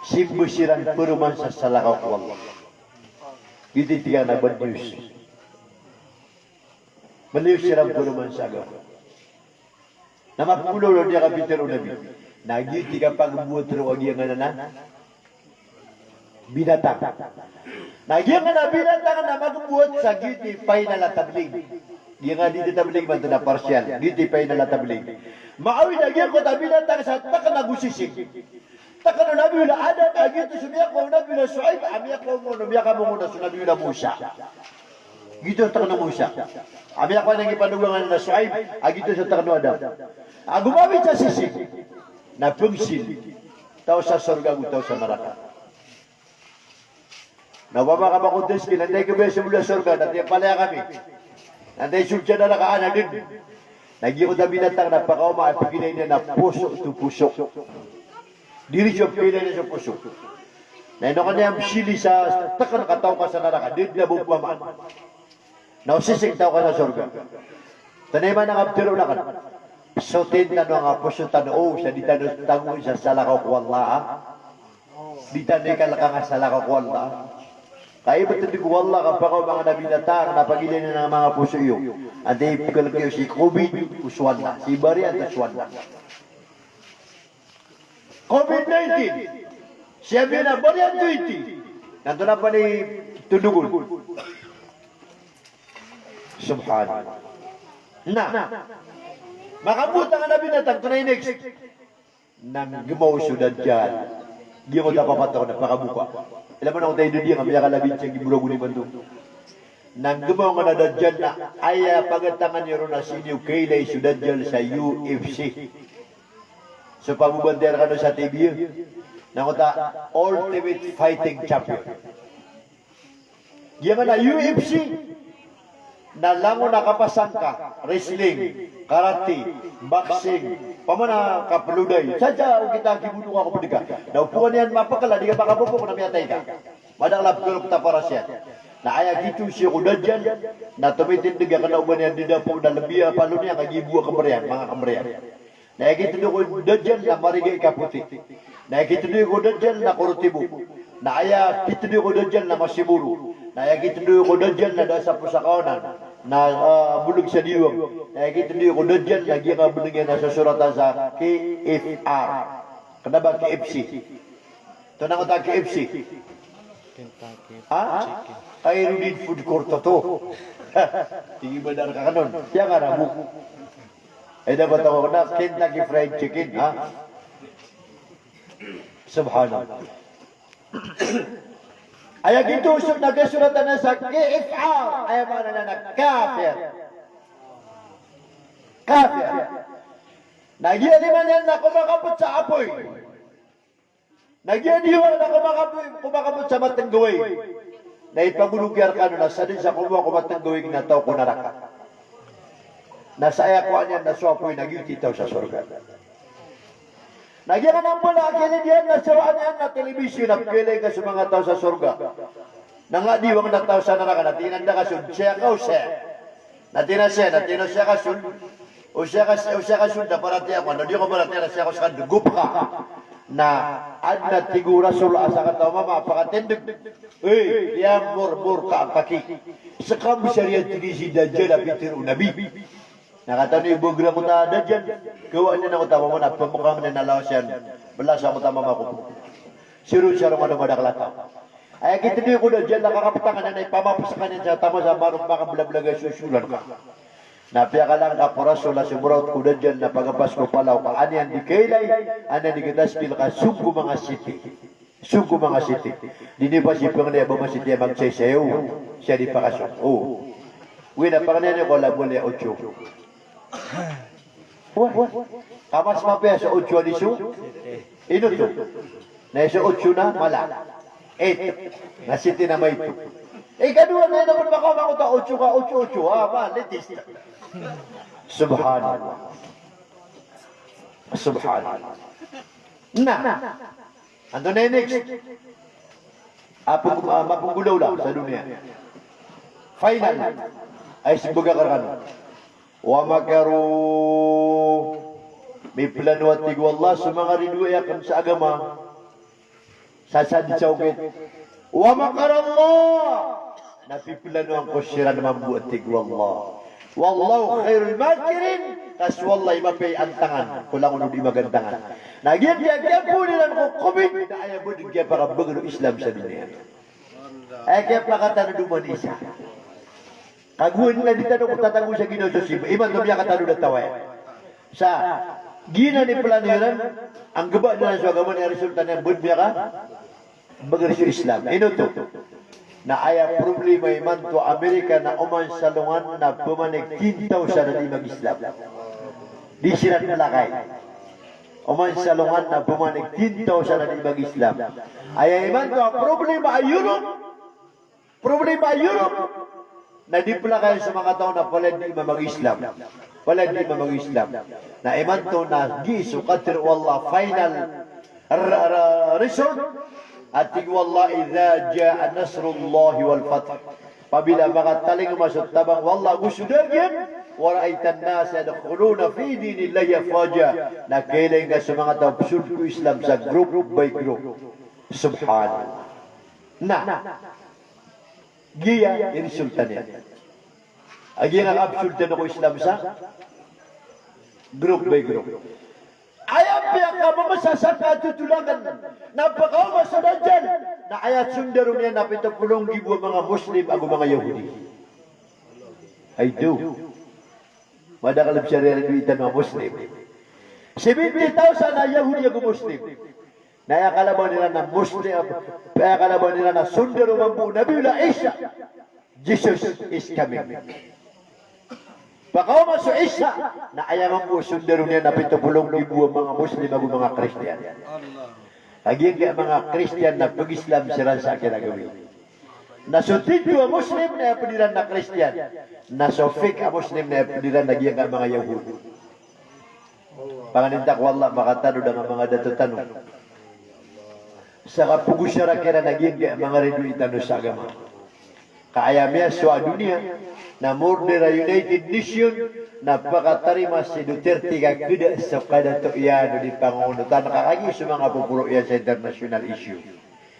Simba siran paroman sa salakaw ko Allah. Giyoto i tig iyan a bad news. Bad news siran paroman sa agama. Na mapololod iyan ka pitharo o Nabi. Na giyoto i kapagboat roo a giyangkanan a binatang. Na giyangkanan a binatang na magboat sa giyoto i final a tablig. Giyangkanan a di tablig man oto na partial. Giyoto i final a tablig. Maawid a giyangkoto a binatang sa takna go sisig. Takna o Nabiyullah Adam, a giyoto so miyakaoma o Nabiyullah Shuaib, a miyakaoma o, miyakaoma on na so Nabiyullah Musa. Giyoto so takna o Musa. A miyakaoma niyan i pandogangan na Shuaib, a giyoto so takna o Adam. A gomawit sa sisig. Na pngsil. Taw sa sorga ago taw sa naraka. Na opama ka mako dn sii, antaa i kabaya so mbola sorga, na tig iyan palaya kami. Na antaa i sold sa naraka, a na dn. Na giyangkoto a binatang na pakaoma a pagilay niyan na poso to poso. Diri so pagilay niyan so poso. Na ino ka niyan psili sa takn ka taw ka sa naraka, dn na bo pamaan. Na o sisig taw ka sa sorga. Tanay man a kaptharo akn. Sotin tano anga poso tano, o, sa di tano tagoon sa salakaw ko Allah, a. Di tano ikalkang a salakaw ko Allah. Ka ibt ko Allah ka pakaoma angkanan a binatang na pagilay niyan a manga poso iyo. Antaa i pkhalk iyo, si covid o so Allah, si variant o so Allah. Covid nineteen. Siya biyan a variant twenty. Na antonaa pn i tondogon? Subhanallah. Na makabotang a binatang, antonaa i next? Na nggmaw so Dajjal. Giyangkoto a papatok na pakaboka. Ilay man angkoto a idadiya nga miyakalabi sa gii boragon imanto. Na nggmaw angkanan a Dajjal na aya pagatangan iyo ron na sii niyo kailay so Dajjal sa U F C. So pambobantayan rkano sa T V, na angkoto a Ultimate Fighting Champion. Giyangkanan a U F C na langon a kapasang ka, wrestling, karate, boxing, opama na kaplodai. Sadn sa okit a kibono ka ko pd ka. Na o poon iyan mapakl a di ka makabobok na miyatay ka. Madakl a pkhalk ta paras iyan. Na aya kito sii ko Dajjal, na tomitindg a kna o ba niyan di dapo na lbi a palo niyan ka gii bo a kmr iyan, manga kmr iyan. Na aya kitindg ko Dajjal na mariga i kapoti. Na aya kitindg ko Dajjal na korotibok. Na aya kitindg ko Dajjal na masiboro. Na aya kitindg ko Dajjal na da sa posa kawanan. Na, ah, bolg sa diwang. Na aya kitindg ko Dajjal na giyangka a bnng iyan a sosoratan sa K F R. Kna ba K F C? Antonaa angkoto a K F C? Kentucky Fried Chicken. Ha? Ay, Rudin food court oto. Tig iyan ba da rka kn on. Aya nga rabo. Ay, dapat ako na Kentucky Fried Chicken, ha? Subhanallah. Aya giyoto so na kasoratan sa K F R, aya maana niyan na kafir. Kafir. Na giya lima niyan na komakapot sa apoy. Na giya diwang na komakapot, komakapot sa matnggaway. Na ipagolog iyan rkano na sadn sa komowa ko matnggaway na taw ko naraka. Na sa aya kowaan iyan na so apoy na giyoto i taw sa sorga. Na giyangkanan a mbala a kilid iyan na sawaan iyan na telebisyon na pkhailay ka so manga taw sa sorga. Na nga diwang na taw sa naraka na tig iyan a da ka son, saya ka o saya. Na tig iyan a saya, na tig iyan a saya ka son. O saya ka, o saya ka son, da paratiyaya ko, na di ko paratiyaya na saya ka o saya ka, dgop ka. Na adn a tig o Rasul a sakataw a mama a pakatindg. Ey, aya morbor ka angkaki. Ska mbsar iyan tig iyan si Dajjal a pitharo o Nabi. Na katawan iyo bo a gr angkoto a Dajjal, kowaan iyan angkoto a mama na pmkang iyan a lawas iyan. Blas angkoto a mama ko. Siro sa rongan o madakl a taw. Aya kitindg ko Dajjal na kakaptangan iyan na ipamapskan iyan sa taman sa marok, makablablag a sosolan ka. Na piyakalang ka poraso na somraot ko Dajjal na pagapas ko palaw ka, an iyan di kailay, an iyan di kataspil ka song ko manga siti. Song ko manga siti. Di niyo pasipangn aya ba manga siti a magsaysayaw. Siya di pakasong. O. Wi na pangnin iyo ko ala bo niyan otso. Wah. Ka mas mapiya so otso a di so. Ino oto? Na so otso na mala. Eight. Na siti na maito. Ikadowa na ino pn makaoma ko ta ocho ka, ocho, ocho. Ah, ma, latest. Subhanallah. Subhanallah. Na. Antonaa i next? Apo, ah, mapnggolawla sa doniya. Final. Ay, smbag akn rkano. Wa makaru. Miplano a tig o Allah so manga ridoay akn sa agama. Sa sadn sa okit. Wa makarallah. Na piplanoan ko siran mambo a tig o Allah. Wallahu khairul makirin. Ka so Allah i mapiya i antangan ko langon o di magantangan. Na giya, giya, giya pn iran ko Covid na aya bo di giya pakabagr o Islam sa doniya. Aya kiyapakatano dn man isa. Kagiya na di tano ko tatago sa ginawa so siba. Imanto miyakatano a taw aya. Sa giyanan i plano iran, anggba dn so agama niyan, resulta niyan bo di miyakabagr so Islam. Ino oto? Na aya problema imanto Amerika na oman sa alongan na pman i ten thousand a di mag-Islam. Di siran plakay. Oman sa alongan na pman i ten thousand a di mag-Islam. Aya imanto a problema a Europe, problema a Europe, na di plakayan so manga taw na palaya di mamag-Islam. Palaya di mamag-Islam. Na imanto na giya so katharo o Allah, final r-, r-, result. A tig o Allah, "Idha jaa nasrullahi wal fath." Apabila makatalingoma so tabang o Allah ago so dagiyan, "wa ra'aitan nasa yadkhuluna fi dinillahi afwaja." Na kailay ngka so manga taw pzold ko Islam sa group by group. Subhanallah. Na giya i resulta niyan. A giya nga kapzold tano ko Islam sa group by group. Aya piyakamamasa sa katotolagan na pakaoma so Dajjal, na aya sondaro niyan na pito polo nggibo a manga Muslim ago manga Yahudi. Ay do. Madakl a bsariya ridoay tano a Muslim. Seventy thousand a Yahudi ago Muslim. Na aya kalabaw iran na Muslim, aya kalabaw iran na sondaro mambo o Nabiullah Isa. Jesus is coming. Pakaoma so Isa, na aya mambo sondaro niyan na pito polo nggibo a manga Muslim ago manga Kristiyan. A giyangkai a manga Kristiyan na pag-Islam siran sa akn a gawii. Na so titho a Muslim na aya pd iran na Kristiyan. Na so fake a Muslim na aya pd iran na giyangkai a manga Yahudi. Panganin ta ko Allah, makatanod angkai a manga dato tano sa kapagosara kiran a giyangkai a manga ridoay tano sa agama. Ka aya miyasowa a doniya na morder a United Nation na pakatarima si Duterte ka kda so kadato iyan o di pangongonotan, ka kagiya so manga poporo iyan sa international issue.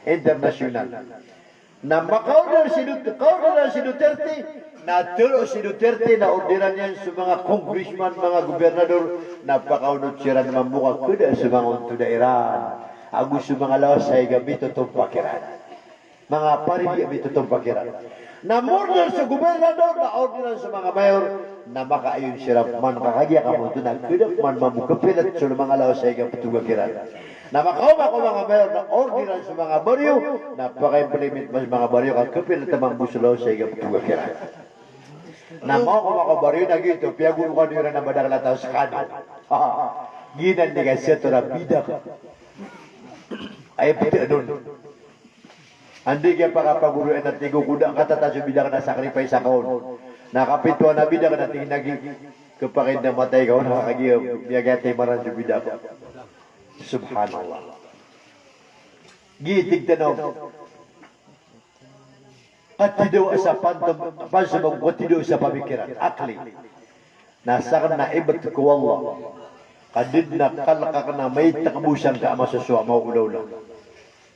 International. Na makaorder si Dut-, kaorderan si Duterte, na tero si Duterte na orderan iyan so manga congressman, manga gobernador, na pakaonot siran mambo ka kda so manga ontod a Iran ago so manga lawas a ig a mitotompa kiran. Manga paridi a mitotompa kiran. Na morder so gobernador, na orderan so manga mayor, na makaayon siran pman ka kagiya ka mambo oto na kda pman mambo kapilat so manga lawas a ig a ptoga kiran. Na makaoma ko manga mayor na orderan so manga baryo, na paka-implement man so manga baryo ka kapilat mambo so lawas a ig a ptoga kiran. Na makaoma ko baryo na giyoto, piyagorokan iran a madakl a taw skano. Giyanan i kasator a bidak. Aya pd anon. Anda i kiyapakapagoroan a tig o ko da katata so bidak na sacrifice ako on. Na kapitowan a bidak na tig na gi, kapakainda matay ka on, na kagiya miyakiyatay maran so bidak. Subhanallah. Giya tig tano a katidawa sa pantom, pansob ago katidawa sa pamikiran, akli. Na sakn na ibt ko Allah ka da dn a kalk akn a maitk bo sangkai a masosowa, maolawla.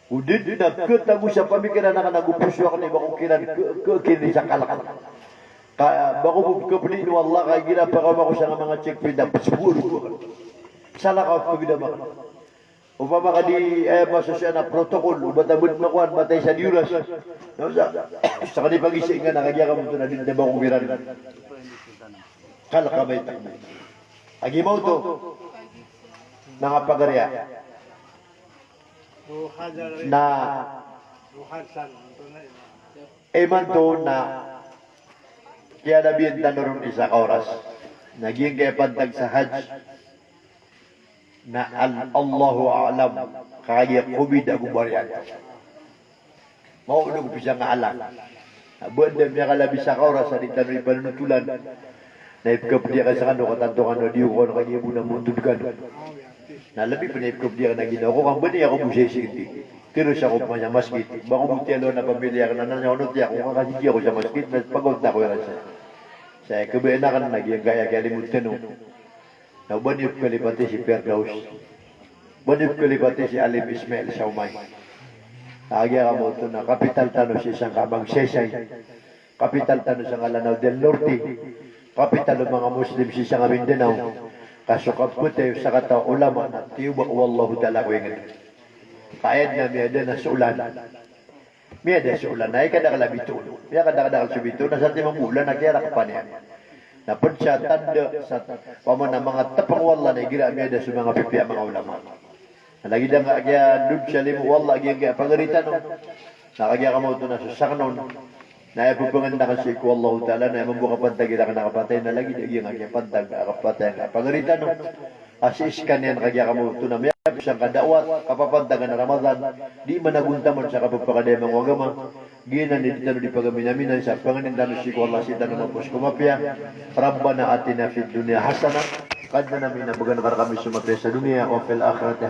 O da dn a katago sa pamikiran akn ago poso akn i ba ko kiran k-, k-, kiran sa kalk. Ka ba ko bo kapdi o Allah ka igira pakaoma ko sangkai a manga checkpoint a psboro ko akn. Salakaw a pagdam akn. Opama ka di, eh, masosowa na protocol, o ba ta bd makowan, matay sa di oras. Na osa, sa kadi pagisa ingka na kagiya ka mambo oto na di na ba ko kiran. Kalk a maitk. Agi mambo oto. Manga pagariya. Na imanto na kiyalabiyan tano ron isa ka oras. Na giyangkai a pantag sa Hajj. Na al-, Allahu a'lam, kagiya Covid ago bariyant. Maolog ko pizangaalang. Na ba anda miyakalabi sa kaoras a di tano ipanonotolan, na ipkapdiya ka skano ka tanto kano a di ko kano kagiya bo na montod kano. Na labi pn a ipkapdiya ka na ginawa ko, ka ba niyan ako bo sii sii. Tiro sa ko pman sa masgit. Ba ko bo tiyalowan a pamilya akn na, na niyan ako, na tiya ko, ka kasigay ako sa masgit, na pagaw ta ko iran saya. Saya khabaan akn na giyangkaya kiyalimod tano. Na o ba niyo pkalipati si Firdaus. O ba niyo pkalipati si Alim Ismail Saumay. Kagiya kamo oto na kapital tano sii sangka a Magsaysay. Kapital tano sangka a Lanao del Norte. Kapital o manga Muslim sii sangka a Mindanao. Ka so kapatay o sakataw a ulama na tiyoba o Allahu Ta'ala ko ingd. Ka aya dn a miyada na so olan. Miyada so olan, na aya kadakl a bitoon. Aya kadakadakl so bitoon, na satiman bo olan a kiyarakpan iyan. Na pd sa tanda sa pamana manga tpng o Allah na igira a miyada so manga pipiya a manga ulama. Na lagid angkaya dod sa limo o Allah a giyangkaya pagari tano. Na kagiya kamo oto na so sakn on. Na aya pphangndn akn sii ko Allahu Ta'ala, na aya mambo kapantagi rakn a kapatay, na lagid a giyangkaya pantag a kapatay angkaya pagari tano. A sii skaniyan kagiya kamo oto na miyapos sangka da'wat, kapapantagan a Ramadan, di managontaman sa kapphakadaya manga agama, giyanan i di tano di pagaminaminan sa pangnin tano sii ko Allah sii tano mapos ko mapiya. Rabbana atina fid dunya hasanah, Kadnan ami na bgan ka rkami so mapiya sa doniya, wa fil akhirati